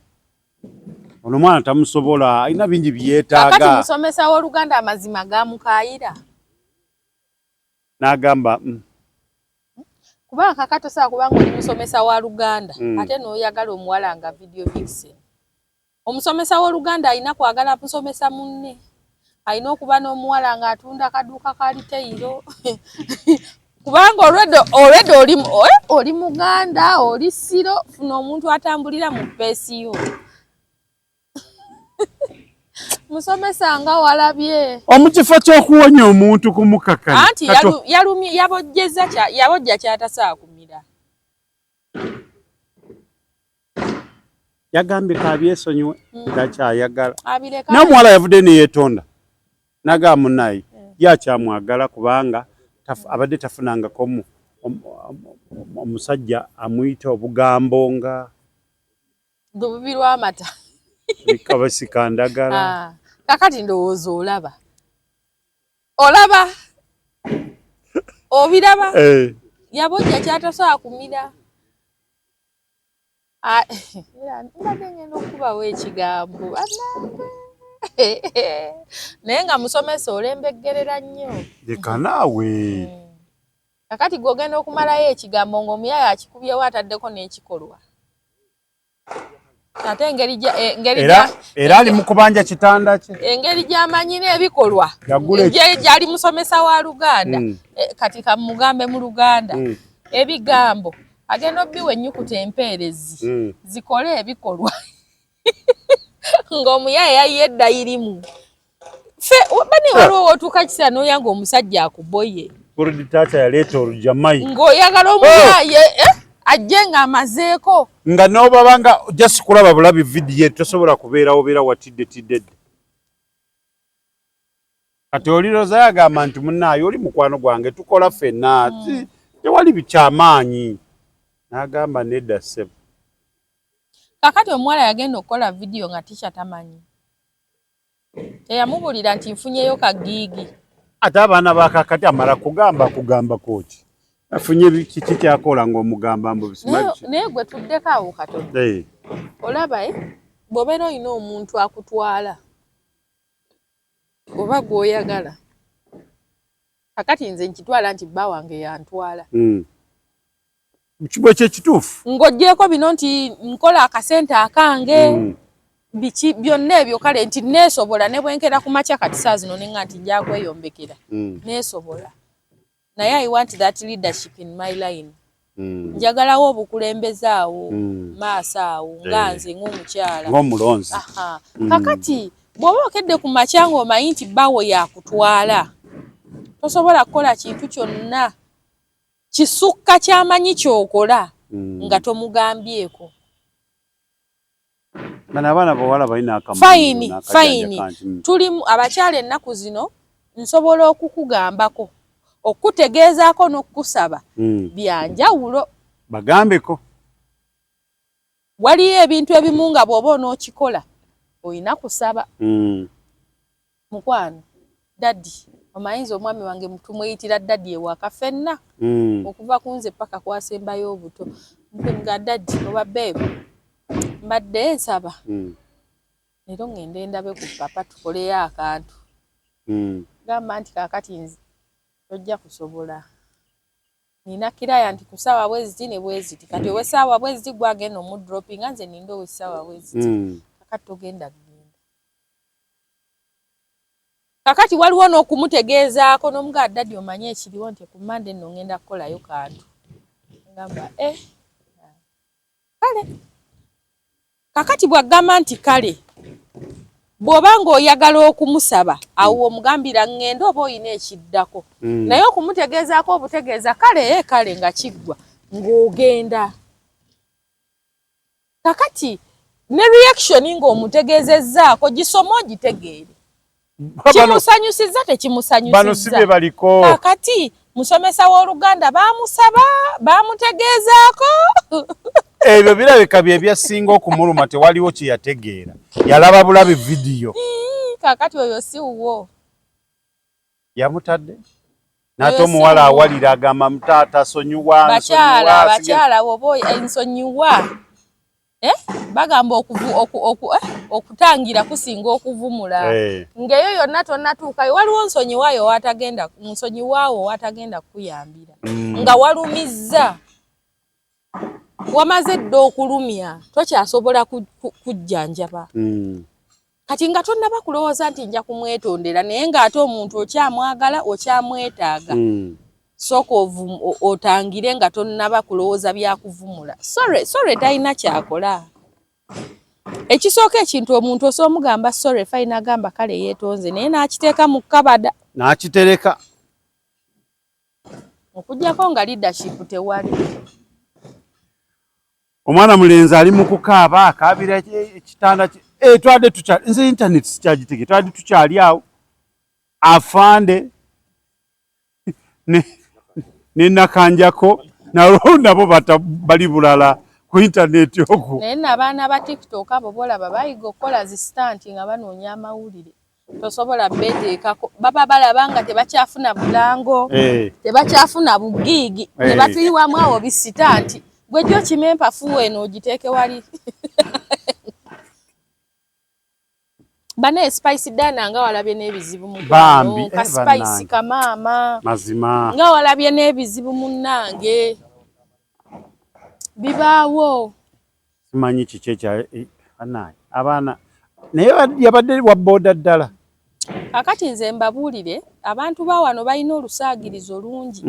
Ono omwana tamusobola, alina bingi bye yeetaaga. Kakati musomesa w'Oluganda amazima gamukaayira. N'agamba Kubanga kakati osobola kubanga oli musomesa wa Luganda ate n'oyagala omuwala nga video vixen. Omusomesa w'Oluganda alina kwagala musomesa munne, alina okuba n'omuwala ng'atunda kaduuka ka liteyiro kubanga olwedde oli Muganda, oli Siro, funa omuntu atambulira mu peesi yo. Musomesa nga walabye omukifo ky'okuwonya omuntu kumukakanya anti yalumye yabojjeza yabojja kyatasaa kumira. Yagambye kabyesonyiwe takyayagala. Naye omuwala yavudde neyeetonda nagamba munnaye ye akyamwagala kubanga abadde tafunangako omusajja amuyita obugambo nga lububi lw'amata kabasikandagala. Kakati ndowooza olaba olaba obiraba yabojja kyatasobola kumira. Mbadde ngenda okubawo ekigambo bannange naye nga musomesa olembeggerera nnyo. Leka naawe. Kakati gwe ogenda okumalayo ekigambo ng'omuyaaya akikubyewo ataddeko n'ekikolwa. Ate engeri era ali mu kubanja kitanda kye. Engeri gy'amanyi n'ebikolwa. Gyali musomesa wa Luganda. Kati kamugambe mu Luganda. Ebigambo agenda obbiwa ennyukuta empeerezi zikole ebikolwa. Ng'omuyaaya yayiye eddayirimu. Ffe bane waliwo w'otuuka kiseera n'oyanga omusajja akuboye. Taata yaleeta olujamayi. Ng'oyagala omuyaaye ajje ng'amazeeko. Nga n'obaba nga just kulaba bulabi vidiyo tosobola kubeerawo obeera watidde tidde dda. Kati oli Roza yagamba nti munnaaye oli mukwano gwange tukola ffenna tewali bikyamaanyi. N'agamba nedda ssebo. Kakati omuwala yagenda okukola vidiyo nga teacher tamanyi. Teyamubuulira nti nfunyeyo kagiigi. Ate abaana ba kakati amala kugamba kugambako ki? Afunye kiki kyakola ng'omugamba mbu naye gwe tuddeko awo katono. Olaba bw'obeera olina omuntu akutwala oba gw'oyagala. Kakati nze nkitwala nti bba wange yantwala. Kibwe kye kituufu. Ng'oggyeeko bino nti nkola akasente akange. Biki byonna ebyo kale nti neesobola ne bwenkera ku makya kati saa zino nenga nti nja kweyombekera. Neesobola. Naye I want that leadership in my line. Njagalawo obukulembeze awo maaso awo nga nze ng'omukyala. Ng'omulonzi. Kakati bw'oba okedde ku makya ng'omanyi nti bbawo yakutwala tosobola kukola kintu kyonna kisukka ky'amanyi ky'okola nga tomugambyeko. Bano abaana bawala balina akamanyi. Fine, fine. Tulimu abakyala ennaku zino nsobola okukugambako okutegeezaako n'okukusaba bya njawulo. Bagambeko. Waliyo ebintu ebimu nga bw'oba onookikola olina kusaba. Mukwano, daddy, omanyiza omwami wange tumweyitira daddy ewaka ffenna okuva ku nze paka kwasembayo obuto. Nga daddy oba babe mbadde nsaba leero ŋŋende ndabe ku papa tukoleyo akantu. Gamba nti kaakati tojja kusobola. Nina client ku ssaawa bwe ziti ne bwe ziti kati ow'essaawa bwe ziti gw'agenda omudropinga nze ninde ow'essaawa bwe ziti. Kakati togenda kugenda. Kakati waliwo n'okumutegeezaako n'omugamba daddy omanyi ekiriwo nti ku Mmande nno ŋŋenda kukolayo kantu. Ngamba kale. Kakati bw'agamba nti kale bw'oba ng'oyagala okumusaba awo omugambira ŋŋende oba oyina ekiddako. Naye okumutegeezaako obutegeeza kale kale nga kiggwa ng'ogenda. Kakati ne reaction ng'omutegeezezzaako gisome ogitegeere. Kimusanyusizza tekimusanyusizza. Bano si be baliko. Kakati musomesa w'Oluganda baamusaba baamutegeezaako. Ebyo birabika bye byasinga okumuluma tewaliwo kye yategeera. Yalaba bulabi vidiyo. Kakati oyo si wuwo. Yamutadde n'ate omuwala awalira agamba mutaata sonyiwa. Bakyala bakyala bw'oba nsonyiwa. Eh? Bagamba okutangira kusinga okuvumula. Eh. Ng'eyo yonna tonnatuukayo, waliwo nsonyiwaayo waatagenda, nsonyiwaawo waatagenda kukuyambira. Nga walumizza, wamaze dda okulumya, tokyasobola kujjanjaba. Kati nga tonnaba kulowooza nti nja kumwetondera, naye ng'ate omuntu okyamwagala, okyamwetaaga. Sooka otangire nga tonnaba kulowooza byakuvumula. Sorry, sorry talina kyakola. Ekisooka ekintu omuntu osobola omugamba sorry, fine, agamba kale yeetonze, naye n'akiteeka mu kabada. N'akitereka. Okuggyako nga leadership tewali. Omwana mulenzi ali mu kukaaba, akaabira ekitanda kye. Twadde tukyali, nze internet sikyagitege, twadde tukyali awo. Afande ne Nakanjako nabo bali bulala ku internet okwo. Naye nno abaana ba TikTok abo b'olaba bayiga okukola zi stunt nga banoonya amawulire. Tosobola beeteekako, baba balaba nga tebakyafuna bulango, tebakyafuna bugiigi, ne batuyiwamu awo bi stunt. Gwe jjo okima empafu eno ogiteeke wali. Bane Spice Diana nga walabye n'ebizibu mu Bambi, ka Spice bannange. Kamaama. Mazima. Nga walabye n'ebizibu munnange. Bibaawo. Simanyi kiki ekya, bannange, abaana. Naye yabadde wa boda ddala. Kaakati nze mbabuulire, abantu ba wano balina olusaagirizo lungi.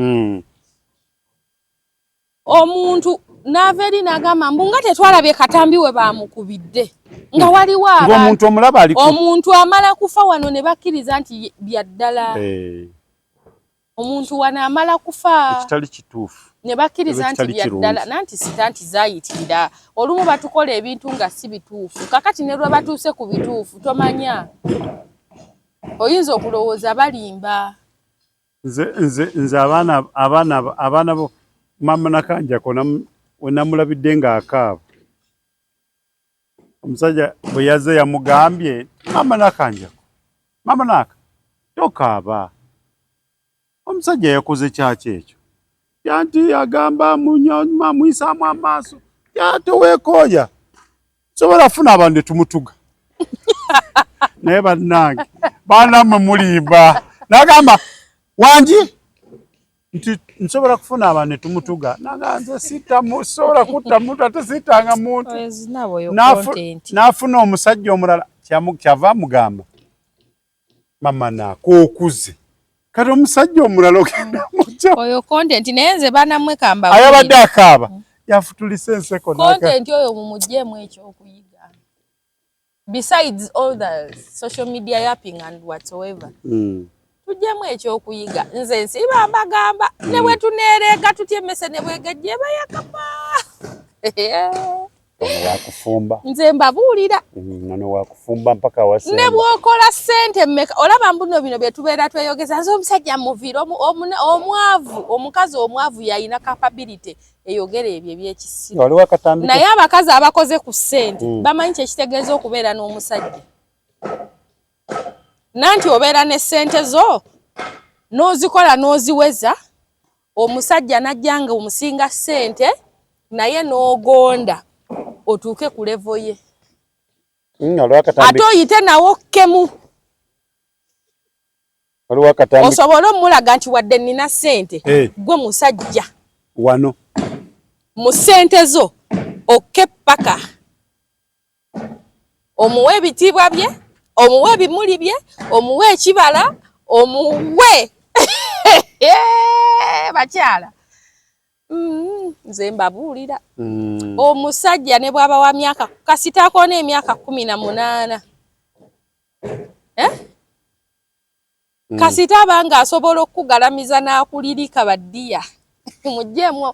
Omuntu n'ava eri n'agamba mbu nga tetwalabye katambi we baamukubidde. Nga waliwo abantu. Ng'omuntu omulaba ali ku- Omuntu amala kufa wano ne bakkiriza nti bya ddala. Omuntu wano amala kufa. Ekitali kituufu. Ne bakkiriza nti Ekitali bya kirungi. ddala, nanti sita nti zaayitirira. Olumu batukola ebintu nga si bituufu. Kaakati ne lwe batuuse ku bituufu tomanya. Oyinza okulowooza balimba. Nze abaana bo mama Nakanjako we namulabidde ng'akaaba. Omusajja bwe yazze yamugambye, mama Nakanjako, mama Naka, tokaaba. Omusajja yakoze kyaki ekyo? Yanti agamba amuyisaamu amaaso. Ya teweekooya. Sobola funa abantu ne tumutuga. Naye bannange, baana mmwe mulimba. N'agamba, wangi? Nti nsobola kufuna abantu ne tumutuga. N'agamba nze sobola kutta muntu ate sittanga muntu. Oyo zinabo oyo content. N'afuna omusajja omulala, kyava amugamba, mama naakookuze. Kati omusajja omulala ogenda mutya? Oyo content naye nze banammwe kambabuulire. Ayabadde akaaba, yafutulise enseko n'aka- Content oyo mumuggyemu ekyokuyiga. Besides all the social media yapping and whatsoever. Tuggyemu ekyokuyiga. Nze nsiiba mbagamba, ne bwe tuneereega tutya emmese ne bwegejja eba yakapa. Ono wakufumba. Nze mbabuulira. Ono wakufumba mpaka wasemba. Ne bw'okola ssente mmeka, olaba mbuno bino bye tubeera tweyogeza, nze omusajja muviire, omwavu, omukazi omwavu y'alina capability eyogera ebyo eby'ekisiru. Waliwo akatambi Naye abakazi abakoze ku ssente, bamanyi kye kitegeeza okubeera n'omusajja. Nanti obeera ne ssente zo, n'ozikola n'oziweza, omusajja n'ajja nga omusinga ssente, naye n'ogonda otuuke ku level ye. Olw'akatambi Ate oyite nawo kkemu. Waliwo akatambi Osobole omulaga nti wadde nnina ssente, gwe musajja. Wano. Mu ssente zo okke ppaka. Omuwe ebitiibwa bye, omuwe ebimuli bye, omuwe ekibala, omuwe. Bakyala. Nze mbabuulira. Omusajja ne bw'aba wa myaka, kasita akoona emyaka 18. Kasita aba ng'asobola okukugalamiza n'akulirika baddiya. Muggyemu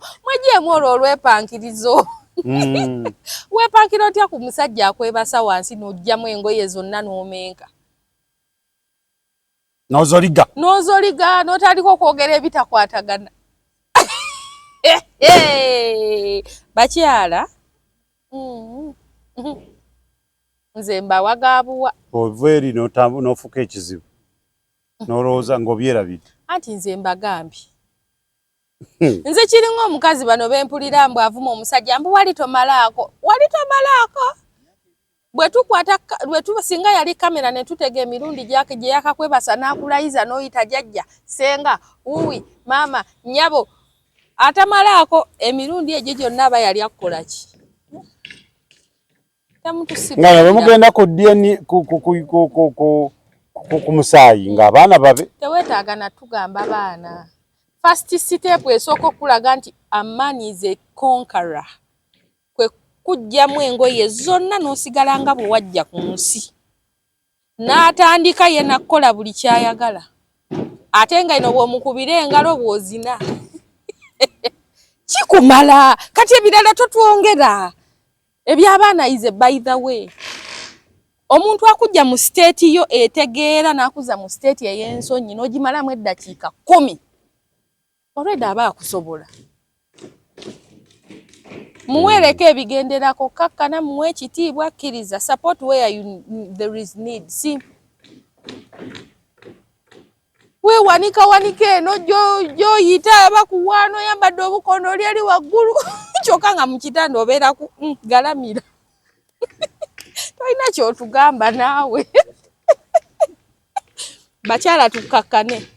olwo olwepankirizo. Weepankira otya ku musajja akwebasa wansi n'oggyamu engoye zonna n'omenka? N'ozoliga. N'ozoliga, n'otandika okwogera ebitakwatagana. Bakyala. Nze mbawa gaabuwa. Ova eri n'ofuuka ekizibu. N'olowooza ng'obyerabidde. Anti nze mbagambye. Nze kiringa omukazi bano bempulira mbu avuma omusajja mbu wali tomalaako, wali tomalaako. Bwe tukwata bwe tuba singa yali kamera ne tutega emirundi gyake gye yakakwebasa n'akulayiza n'oyita jajja senga wuwi maama nnyabo atamalaako emirundi egyo gyonna aba yali akukola ki? Nga bwe mugenda ku DNA ku musaayi ng'abaana babe. Teweetaaga na tugamba baana. First step esooka okulaga nti a man is a conqueror kwe kuggyamu engoye zonna n'osigala nga bwe wajja ku nsi. N'atandika ye n'akukola buli ky'ayagala. Ate nga eno bw'omukubira engalo bw'ozina. Kikumala kati ebirala totwongera. Eby'abaana is a by the way. Omuntu akujja mu state yo etegeera n'akuza mu state ey'ensonyi n'ogimalamu eddakiika 10. Already aba akusobola. Muweereko ebigenderako, kakkana, muwe ekitiibwa, kkiriza, support where you, there is need. Si weewanika wanika eno gy'oyita bakuwaana oyambadde obukondo oli eri waggulu kyokka nga mu kitanda obeera ku galamira. Tolina ky'otugamba naawe. Bakyala tukkakkane.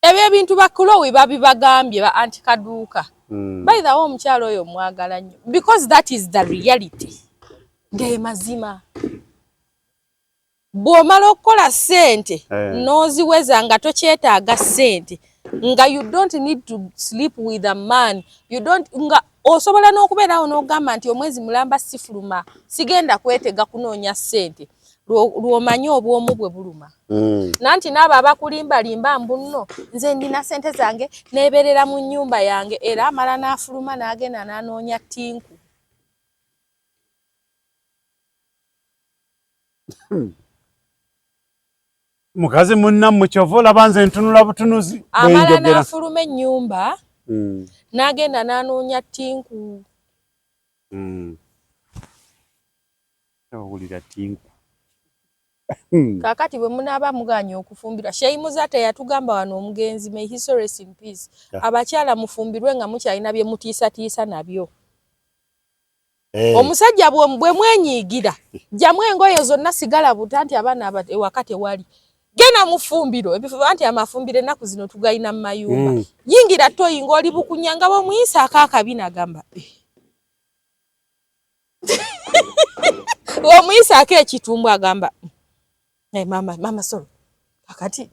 Ebyo ebintu ba Chloe babibagambye ba anti kaduuka. By the way omukyala oyo mwagala nnyo because that is the reality. Ge mazima. Bw'omala okukola ssente n'oziweza nga tokyetaaga ssente nga you don't need to sleep with a man, you don't, nga osobola n'okubeerawo n'ogamba nti omwezi mulamba sifuluma sigenda kwetega kunoonya ssente lw'omanyi obwomu bwe buluma. Nanti n'abo abakulimbalimba mbu nno nze ndina ssente zange neebeerera mu nnyumba yange era amala n'afuluma n'agenda n'anoonya ttinku. Mukazi munnammwe kyova olaba nze ntunula butunuzi. Amala n'afuluma ennyumba n'agenda n'anoonya ttinku. Owulira ttinku. Kaakati bwe munaaba mugaanye okufumbirwa, Sheikh Muzaata yatugamba wano omugenzi, may his soul rest in peace, abakyala mufumbirwe nga mukyalina bye mutiisatiisa nabyo. Omusajja bwe mwenyiigira jjamu engoye zonna sigala buta nti abaana ewaka tewali. Genda mu ffumbiro, anti amafumbiro ennaku zino tugayina mu mayumba. Yingira toyi ng'oli bukunya nga bw'omuyisaako akabina agamba bw'omuyisaako ekitumbwe agamba mama, mama solo kakati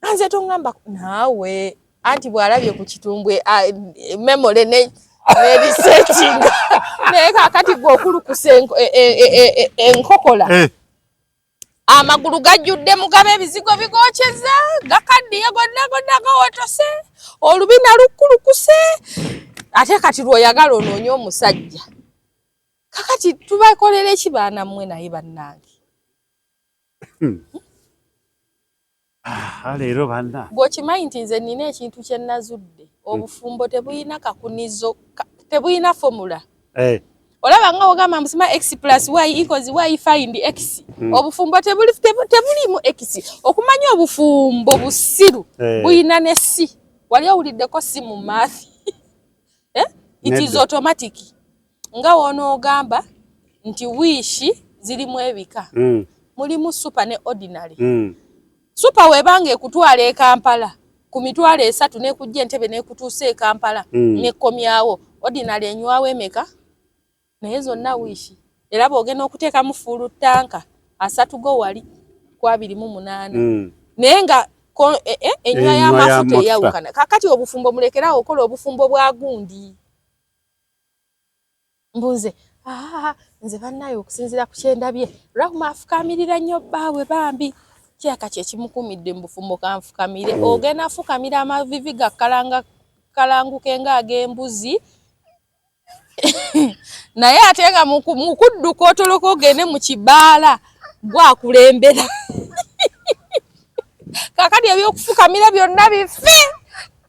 anze toŋŋamba naawe anti bw'alabye ku kitumbwe memory ne nerisetinga naye kakati gwe okulukusa enkokola amagulu gajjudde mugabe ebizigo bigokyeza gakaddiye gonna gonna gawotose olubina lukulukuse ate kati lw'oyagala onoonye omusajja. Kakati tubakolera eki baana mmwe naye bannange? Leero banna Gw'okimanyi nti nze nnina ekintu kye nazudde, obufumbo tebulina kakunizo, tebulina formula. Olaba nga wogamba mbu x plus y equals y find x. Obufumbo tebuliimu x. Okumanya obufumbo busiru buyina ne c. Wali owuliddeko c mu math? It is automatic. Nga w'onoogamba nti Wish zirimu ebika. Mulimu super ne ordinary. Super webanga ekutwala e Kampala ku 300,000 n'ekujja Entebbe n'ekutuusa e Kampala n'ekkomyawo. Ordinary enywawo emeka? Naye zonna Wish. Era bw'ogenda okuteekamu full tank 30 go wali ku 28. Naye nga enywa y'amafuta eyawukana. Kaakati obufumbo mulekerawo okola obufumbo bwa gundi. Mbu nze nze bannaye okusinziira ku kyendabye Rahuma afukamirira nnyo bbaawe bambi kyaka kye kimukumidde mu bufumbo kanfukamire. Ogenda afukamira amavivi gakkalanguke ng'ag'embuzi naye ate nga mu kudduka otoloka ogende mu kibaala gwakulembera. Kaakati ebyokufukamira byonna bife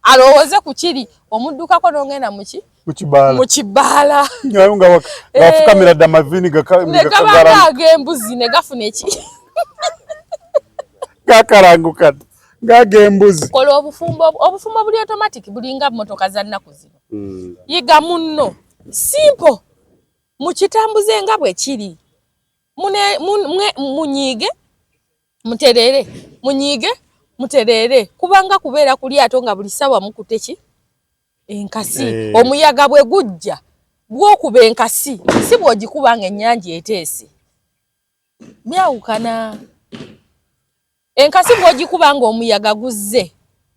alowooze ku kiri omuddukako n'ogenda mu ki? Mu kibaala. Ng'afukamira dda amaviini ne gabanga ag'embuzi ne gafuna eki gakalanguka. Ng'ag'embuzi. Kola obufumbo, obufumbo buli automatic, bulinga mmotoka za nnaku zino. Yiga munno, simple, mukitambuze nga bwe kiri. Munyiige muterere, munyiige muterere, kubanga kubeera ku lyato nga buli ssaawa mukute ki enkasi. Omuyaga bwe gujja bw'okuba enkasi, si bw'ogikuba ng'ennyanja eteese, byawukana. Enkasi bw'ogikuba ng'omuyaga guzze,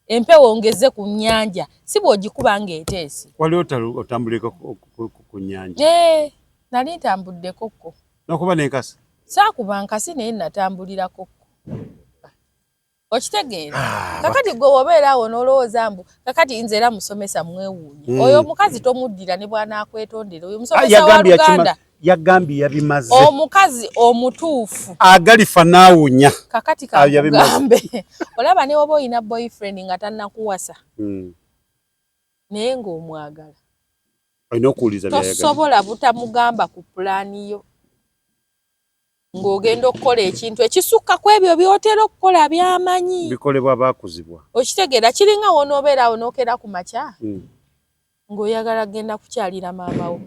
empewo ngeze ku nnyanja, si bw'ogikuba ng'eteese. Wali otambuleko ku nnyanja? Eh, nali ntambuddeko ko. Nokuba n'enkasi? Saakuba nkasi, naye natambulirako ko. Okitegeera? Kakati gwe wobeera awo n'olowooza mbu kakati nze era musomesa mwewuunya. Oyo omukazi tomuddira ne bw'anaakwetondera. Oyo musomesa wa Luganda. Yagambye yabimaze. Omukazi omutuufu agalifa naawunya. Kakati kakugambe, olaba ne woba olina boyfriend nga tannakuwasa, naye ng'omwagala, olina okuwuliza. Tosobola butamugamba ku pulaani yo ng'ogenda okukola ekintu ekisukka ku ebyo by'otera okukola by'amanyi. Bikolebwa baakuzibwa. Okitegeera? Kiringa wonoobeera awo n'okeera ku makya ng'oyagala kugenda kukyalira maama wo.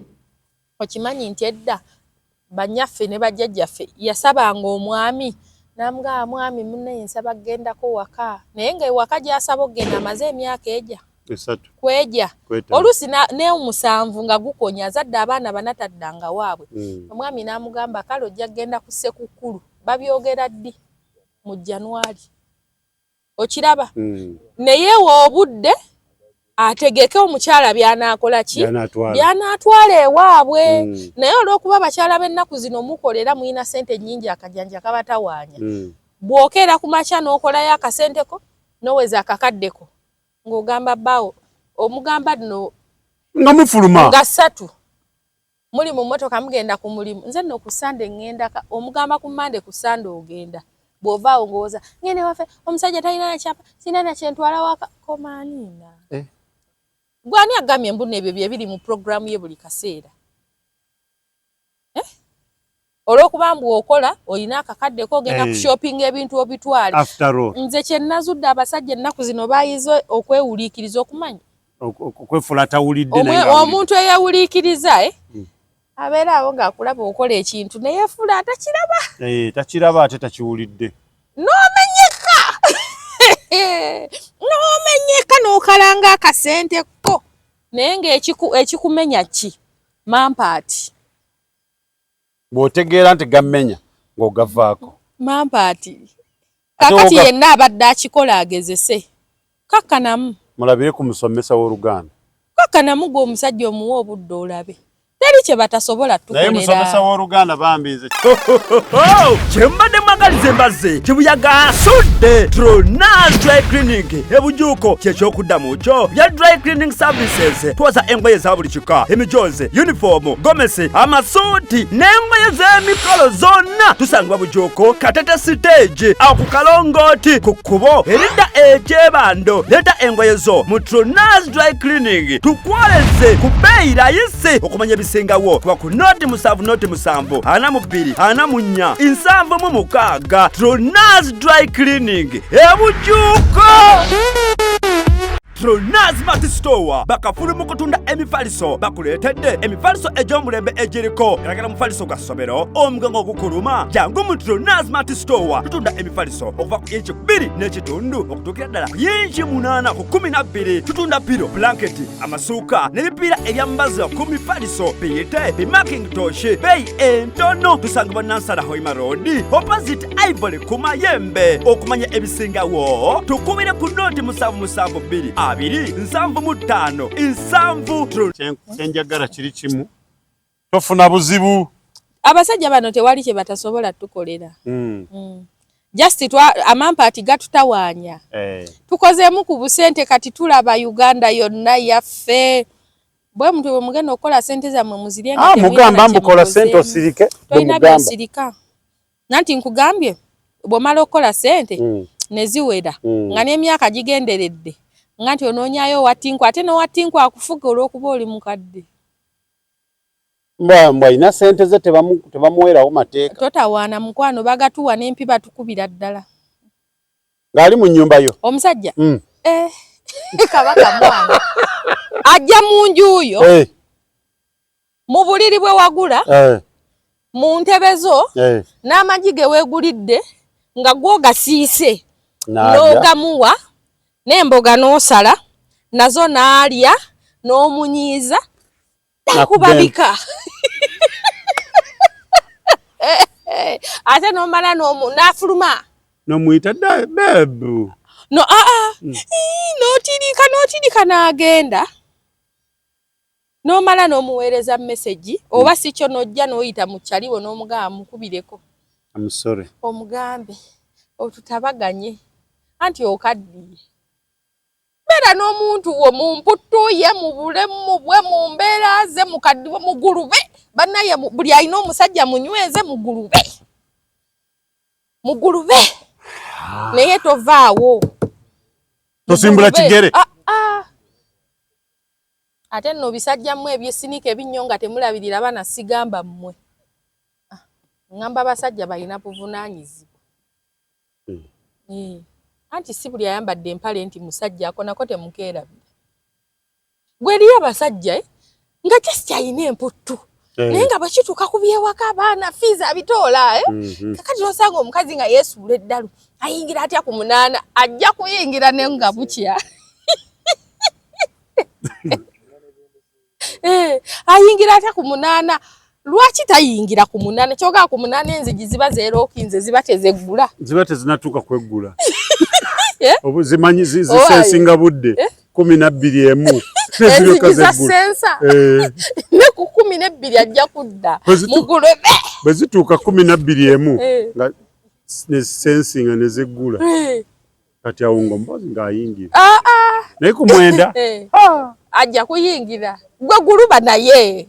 Okimanyi nti edda bannyaffe ne bajjajjaffe yasabanga omwami n'amugamba, "Mwami munnaye, nsaba kugendako waka," naye nga ewaka gy'asaba okugenda amaze emyaka egya kweja oluusi n'omusanvu nga gukonya, azadde abaana bana, taddanga waabwe. Omwami n'amugamba, "Kale ojja kugenda ku Ssekukkulu." Babyogera ddi? Mu January. Okiraba? Naye wa obudde ategeke omukyala by'anaakola ki, by'anaatwala ewaabwe. Naye olw'okuba abakyala b'ennaku zino mukolera, mulina ssente nnyingi, akajanja kabatawaanya. Bw'okeera ku makya n'okolayo akasenteko n'oweza akakaddeko ng'ogamba bbaawo, omugamba nno nga mufuluma nga 3 muli mu mmotoka mugenda ku mulimu, "Nze nno ku Sande ŋŋendaka." Omugamba ku Mande, ku Sande ogenda. Bw'ovaawo ng'owooza, "Ngende waffe, omusajja talina nakyapa, sirina nakyentwala waka." Komaaniina, eh. Gwani agambye mbu ebyo bye biri mu puroguramu ye buli kaseera, eh? Olw'okuba mbu okola, olina akakaddeko, ogenda ku shopping, ebintu obitwale. Nze kye nazudde, abasajja ennaku zino bayize okwewuliikiriza, okumanya okwefuula tawulidde. Omuntu eyewuliikiriza, eh? Abeera awo ng'akulaba okola ekintu neyefuula atakiraba. Takiraba ate takiwulidde. N'omenyeka, n'omenyeka, n'okalanga akasente ko, naye ng'ekikumenya ki? Mampaati. Bw'otegeera nti gammenya, ng'ogavaako. Mampaati. Kakati yenna abadde akikola agezese, kakkanamu. Mulabire ku musomesa w'Oluganda. Kakkanamu gwe omusajja omuwa obudde olabe, teri kye batasobola. Naye musomesa w'Oluganda bambi nze. Kyembadde mwagaliza embazzi kibuyaga asudde. Tronas Dry Cleaning ebujuuko kyekyokuddamu kyo bya dry cleaning services. Twoza engoye za buli kika, emijoozi, uniform, gomesi, amasuuti n'engoye z'emikolo zonna. Tusangibwa Bujuuko, Katete stage, awo ku kalongooti ku kkubo eridda ekyebando. Leeta engoye zo mu Tronas Dry Cleaning tukwoleze ku bbeeyi rayisi. Okumanya ebisingawo kuba ku 070 0 7 42 44 76. Tronas Dry Cleaning ebujuuko. Tronas Mart Store bakafulu mu kutunda emifaliso. Bakuleetedde emifaliso egy'omulembe egiriko galagala. Mufaliso gwa ssomero, omugongo ogukuluma, jangu mu Tronas Mart Store. Tutunda emifaliso okuva ku inchi 2.5 okutuukira ddala ku yinchi 8 ku 12. Tutunda pillow, blanketi, amasuuka n'ebipiira ebyambazo ku mifaliso, biyite bimakintosh, beeyi entono. Tusangibwa Nansana Hoima Road, opposite Ivory ku Mayembe. Okumanya ebisingawo tukubire ku 077 2 75 7. Kyenjagala kiri kimu, tofuna buzibu. Abasajja bano tewali kye batasobola tukolera. Just amampaati gatutawaanya. Tukozeemu ku busente, kati tulaba Uganda yonna yaffe. Bwe mutwe bwe mugenda okukola sente zammwe, muzirye nga Ah, temulina mugamba na kye mbukola sente mukozeemu. osirike. Tolina Bwemugamba. byosirika, nanti nkugambye bw'omala okukola sente ne ziwera, nga n'emyaka gigenderedde, nga nti onoonyayo owatinku, ate n'owatinku akufuga olw'okuba oli mukadde. Mbwa alina sente ze, tebamuweerawo mateeka. Totawaana mukwano, bagatuwa n'empi batukubira ddala. Ng'ali mu nnyumba yo. Omusajja. Eh, kabaka mwana. Ajja mu nju yo. Eh. Mu buliri bwe wagula. Eh. Mu ntebe zo. Eh. N'amagi ge weegulidde nga gw'ogasiise. N'alya. N'ogamuwa n'emboga n'osala nazo n'alya n'omunyiiza nakubabika. Ate n'omala n'afuluma. N'omuyita bebu. No, aa, n'otirika n'otirika n'agenda. N'omala n'omuweereza message oba si kyo n'ojja n'oyita mu kyaliwo n'omugamba mukubireko. I'm sorry. Omugambe otutabaganye anti okaddiye. Beera n'omuntu wo mu mputtu ye, mu bulemu bwe, mu mbeera ze, mu kaddiwe, mugulube. Bannaye buli alina omusajja munyweze mugulube. Mugulube. Naye tovaawo. Tosimbula kigere. Ah, ah. Ate nno bisajja mmwe ebyesinika ebinnyo nga temulabirira baana sigamba mmwe. Ah, ngamba abasajja balina buvunaanyizibwa. Anti si buli ayambadde empale nti musajja ako nako temukeerabira. Gwe eriyo abasajja nga just alina emputtu. Naye nga bwe kituuka ku byewaka abaana fees abitoola. Kakati n'osanga omukazi nga yeesuula eddalu ayingira atya ku 8 ajja kuyingira ne nga bukya. Ayingira atya ku 8? Lwaki tayingira ku 8? Kyogera ku 8 enzigi ziba zeerookinze ziba tezeggula. Ziba tezinatuuka kweggula. Obu zimanyi zisensinga budde. 12 emu. Enzigi za sensa. Ne ku 12 ajja kudda. Mugulube. Bwe zituuka 12 emu nga ne sensinga ne zeggula. Kati awo ng'omukozi ng'ayingira. Naye ku 9. Ajja kuyingira. Gwe guluba naye.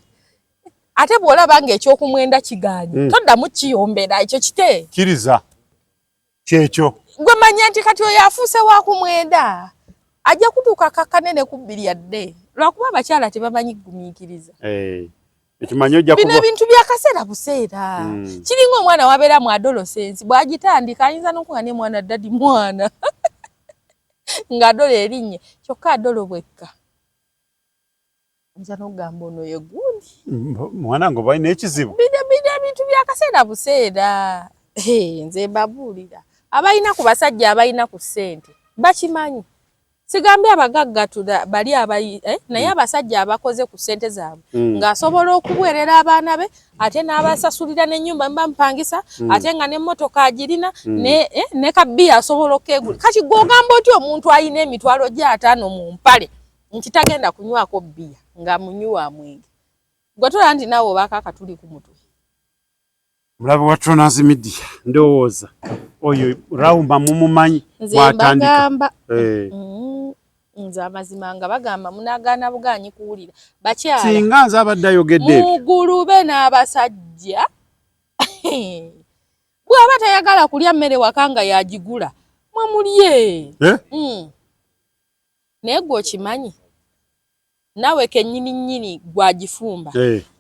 Ate bw'olaba ng'ekyokumwenda kigaanyi, toddamu kiyombera ekyo kite. Kkiriza. Kyekyo. Gwe manya nti kati oyo afuuse wa kumwenda. Ajja kutuuka kakkanene ku 2 yadde. Lwakuba abakyala tebamanyi kugumiikiriza. Ekimanyi ojja kuba. Bino ebintu bya kaseera buseera. Kiringa omwana wabeera mu adolescence bw'agitandika ayinza n'okuba ne mwana ddadi mwana. Ng'adola erinnye kyokka adolo bwekka. Nza n'okugamba ono ye gundi. Mwana ngo balina ekizibu. Bino ebintu bya kaseera buseera. Nze mbabuulira. Abalina ku basajja abalina ku ssente bakimanyi. Sigambye abagagga bali abayi naye abasajja abakoze ku ssente zaabwe ng'asobola okuweerera abaana be ate n'abasasulira n'ennyumba mba mpangisa ate nga n'emmotoka agirina ne kabbiya asobola okkeegula. Kati gw'ogamba otya omuntu alina emitwalo gy'ataano mu mpale nti tagenda kunywako bbiya nga munywi wa mwenge? Gwe tolaba nti naawe obaako akatuli ku mutwe. Mulabe wa Tronas Media ndowooza oyo Rauma mumumanyi bw'atandika. Nze amazima nga bagamba munaagaana bugaanyi kuwulira. Bakyala. Singa nze abadde ayogedde ebyo. Mugulube n'abasajja. Bw'aba tayagala kulya mmere waka nga yagigula, mwe mulye. Naye gwe okimanyi naawe kennyini nnyini gw'agifumba.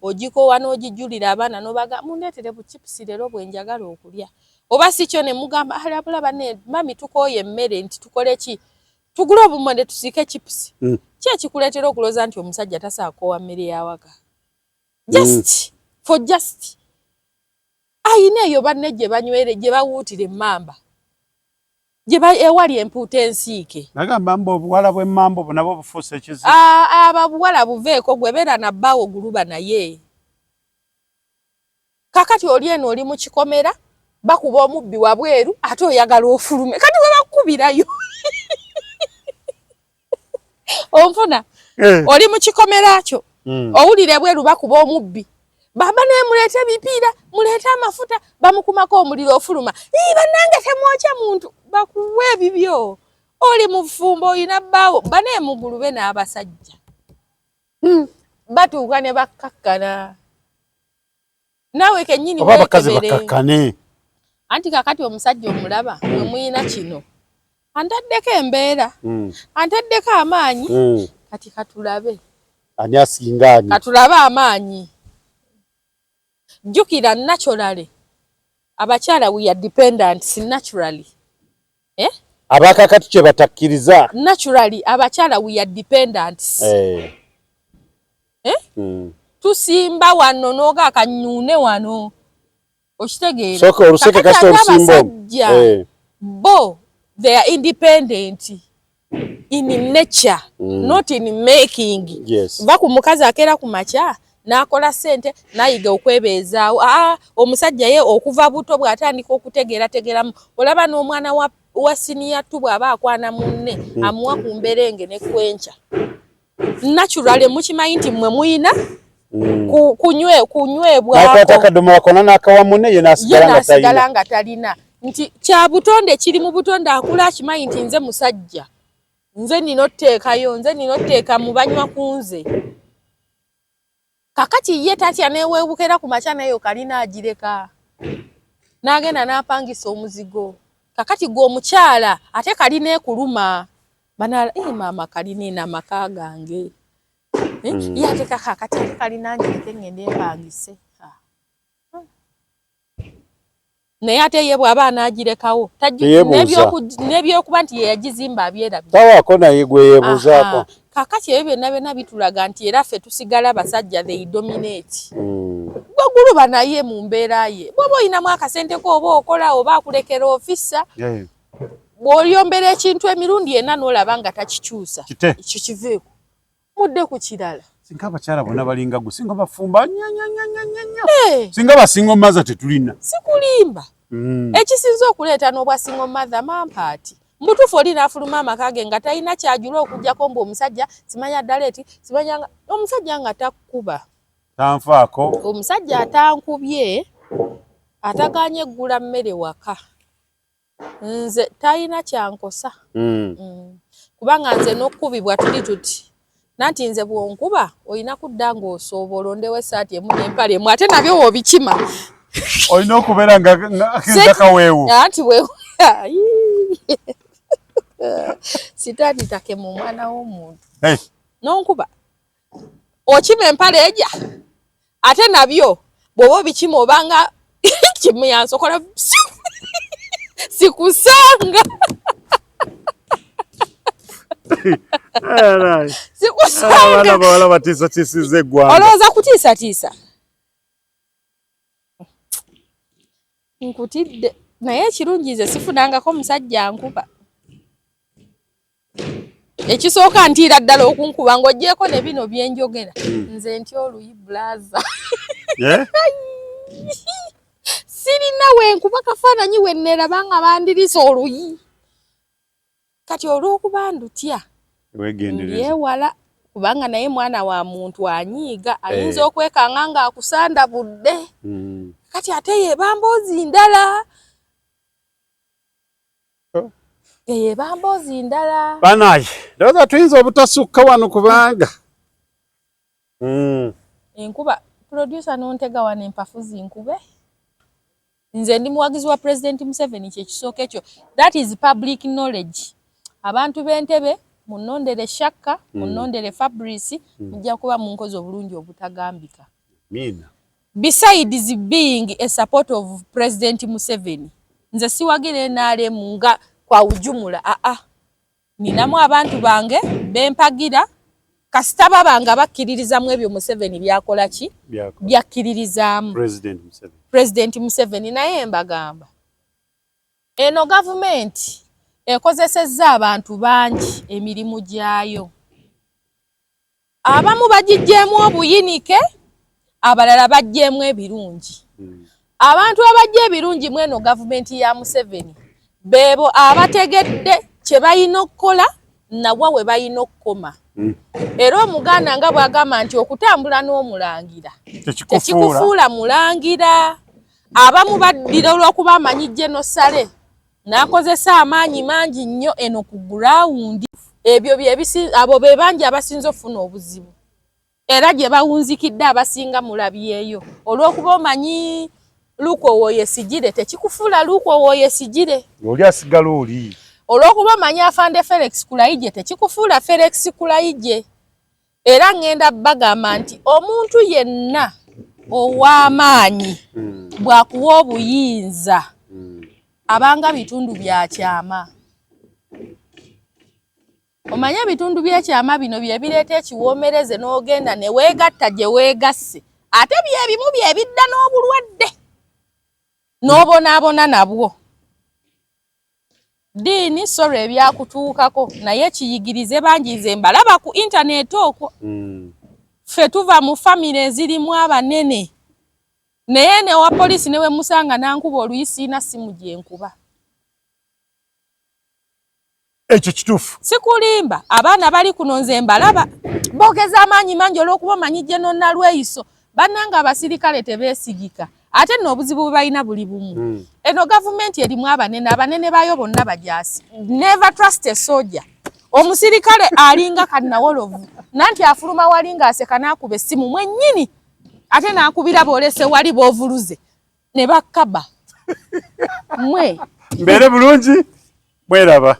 Ogikoowa n'ogijjulira abaana n'obaga mundeetere bu chips leero bwe njagala okulya. Oba si kyo ne mugamba alabula banne mami tukooye emmere nti tukole ki? Tugule obumonde tusiike chips. Ki ekikuleetera okulowooza nti omusajja tasaakoowa mmere y'awaka? Just for just. Ayina eyo banne gye banywere gye bawuutira emmamba. Gye ewali empuuta ensiike. Nagamba mbu obuwala bw'emmamba obwo nabwo bufuuse ekizibu. Aba buwala buveeko gwe beera na bbaawo guluba naye. Kakati oli eno oli mu kikomera bakuba omubbi wabweru ate oyagala ofulume kati we bakukubirayo. Onfuna? Oli mu kikomera kyo owulira ebweru bakuba omubbi. Baba naye muleete ebipiira, muleete amafuta, bamukumako omuliro ofuluma. Ii bannange temwokya muntu, bakuwe ebibyo. Oli mufumbo olina bbaawo, banaye mugulube n'abasajja. Batuuka ne bakkakkana. Naawe kennyini oba abakazi bakkakkane. Anti kakati omusajja omulaba mwe muyina kino. Antaddeko embeera, antaddeko amaanyi, kati katulabe. Ani asinga ani? Katulabe amaanyi. Jjukira naturally abakyala we are dependent naturally. Abakakati kye batakkiriza. Naturally abakyala we are dependents. Eh. Eh? Tusimba wano n'oga akanyuune wano. Okitegeera? Sooka oluseke Kakati kasita ate olusimba omwo. abasajja Eh. bo they are independent in nature, not in making. Yes. Va ku mukazi akeera ku makya n'akola ssente n'ayiga okwebeezaawo. Aa, omusajja ye okuva buto bw'atandika okutegeerategeeramu, olaba n'omwana wa siniya tu bw'aba akwana munne amuwa ku mberenge ne kwenkya. Naturally mukimanyi nti mmwe muyina kunywebwako. N'akwata akadomola konna n'akawa munne, ye n'asigala Ye nga n'asigala talina. nga talina. Nti kya butonde, kiri mu butonde, akula akimanyi nti nze musajja, nze nina otteekayo, nze nina otteeka mu banywa ku nze. Kakati ye tatya neweebukera ku makya nayo kalina agireka n'agenda n'apangisa omuzigo. Kakati gwe omukyala ate kalina ekuluma banala, maama kalina eno amaka gange. Ye ate kakati ate kalina ngireke ngende mpangise. Naye ate ye bw'aba anaagirekawo, Teyeebuuza. N'ebyokuba nti ye yagizimba abyerabira. Tawaako naye gwe yeebuuzaako. Aha. Kakati ebyo byonna byonna bitulaga nti era ffe tusigala basajja, they dominate. Gwe guluba naye mu mbeera ye, bw'oba oyinamu akasente ko oba okola oba akulekera ofisa, bw'olyombera ekintu emirundi ena n'olaba nga takikyusa, Kite. ekyo kiveeko mudde ku kirala. Singa abakyala bonna balinga gwe, singa bafumba nnyo nnyo nnyo nnyo nnyo nnyo. Eh, Singa ba single mother tetulina. Sikulimba. Ekisinza okuleeta n'obwa single mother mampaati. Mubutuufu oli n'afuluma amaka ge nga talina kyajula okuggyako mbu omusajja simanya ddala eti simanya nga omusajja nga takkuba. Tanfaako. Omusajja atankubye, atagaanye eggula mmere waka, nze talina kyankosa. Kubanga nze n'okkubibwa tuli tuti nanti nze bw'onkuba olina kudda ng'osooba olondewo essaati emu n'empale emu, ate nabyo w'obikima. Olina okubeera nga kaweewo. Anti bwe sitaani takema omwana w'omuntu. Hey. N'onkuba okima empale eja, ate nabyo bw'oba obikima obanga kimuyansokola sikusanga, sikusanga. Abaana bawala batiisatiisiza eggwanga. Olowooza kutiisatiisa nkutidde, naye ekirungi nze sifunangako musajja nkuba. Ekisooka ntiira ddala okunkuba ng'oggyeko ne bino byenjogera, nze ntya oluyi, brother. Yeah? Sirina wenkuba kafaananyi wenneeraba nga bandirisa oluyi. Kati olw'okuba ndutya, Weegendereza. ndyewala, kubanga naye mwana wa muntu anyiiga, ayinza okwekanga ng'akusanda budde. Kati ate yeba mboozi ndala. Oh. Yeba mboozi ndala. Banaye, ndowooza tuyinza obutasukka wano kubanga Enkuba, producer nontega wano empafu zinkube. Nze ndi muwagizi wa President Museveni, kyekisooka ekyo, that is public knowledge. Abantu b'Entebe munnondere Shakka, munnondere Fabrice, mujja kuba munkozi obulungi obutagambika. Miina. Besides being a support of President Museveni, nze siwagira NRM nga kwa ujumula, aa, ninamu abantu bange bempagira kasita baba nga bakkiririzamu ebyo Museveni byakola ki Byakola. Byakkiririzaamu. President Museveni. President Museveni. Naye mbagamba eno gavumenti ekozesezza abantu bangi emirimu gyayo, abamu bagiggyemu obuyinike, abalala baggyemu ebirungi. Abantu abajja ebirungi mu eno gavumenti ya Museveni beebo abategedde kye balina okukola nawa we balina okukoma. Era Omuganda nga bw'agamba nti okutambula n'omulangira Tekikufuula. Tekikufuula mulangira. Abamu baddira olw'okuba amanyi genosale n'akozesa amaanyi mangi nnyo eno ku ground. Ebyo abo be bangi abasinze okufuna obuzibu era gye bawunzikidde abasinga mulabyeyo. Olw'okuba omanyi Lukowo yesigire tekikufuula Lukowo yesigire. Oli asigala oli. Olw'okuba omanyi afande Felix Kulayigye tekikufuula Felix Kulayigye. Era ŋŋenda bagamba nti omuntu yenna ow'amaanyi bw'akuwa obuyinza abanga bitundu bya kyama. Omanye ebitundu by'ekyama bino bye bireeta ekiwoomereze n'ogenda ne weegatta gye weegasse, ate bye bimu bye bidda n'obulwadde n'obonaabona nabwo. Ddiini solo ebyakutuukako naye kiyigirize bangi, nze mbalaba ku intaneti okwo. Ffe tuva mu famire ezirimu abanene, naye newa poliisi ne wemusanga nankuba oluyi siina simu gye nkuba. Ekyo kituufu. Sikulimba, abaana bali kuno nze mbalaba boogeza amaanyi mangi olw'okuba omanyi General Nalweyiso. Bannange abasirikale tebeesigika, ate nno obuzibu bwe balina buli bumu. Eno gavumenti erimu abanene, abanene baayo bonna bajaasi. Never trust a soldier. Omusirikale alinga kannawolovu, nanti afuluma wali ng'aseka n'akuba essimu mwennyini, ate n'akubira boolese wali boovuluze ne bakkaba mwe. Mbeere bulungi, mweraba.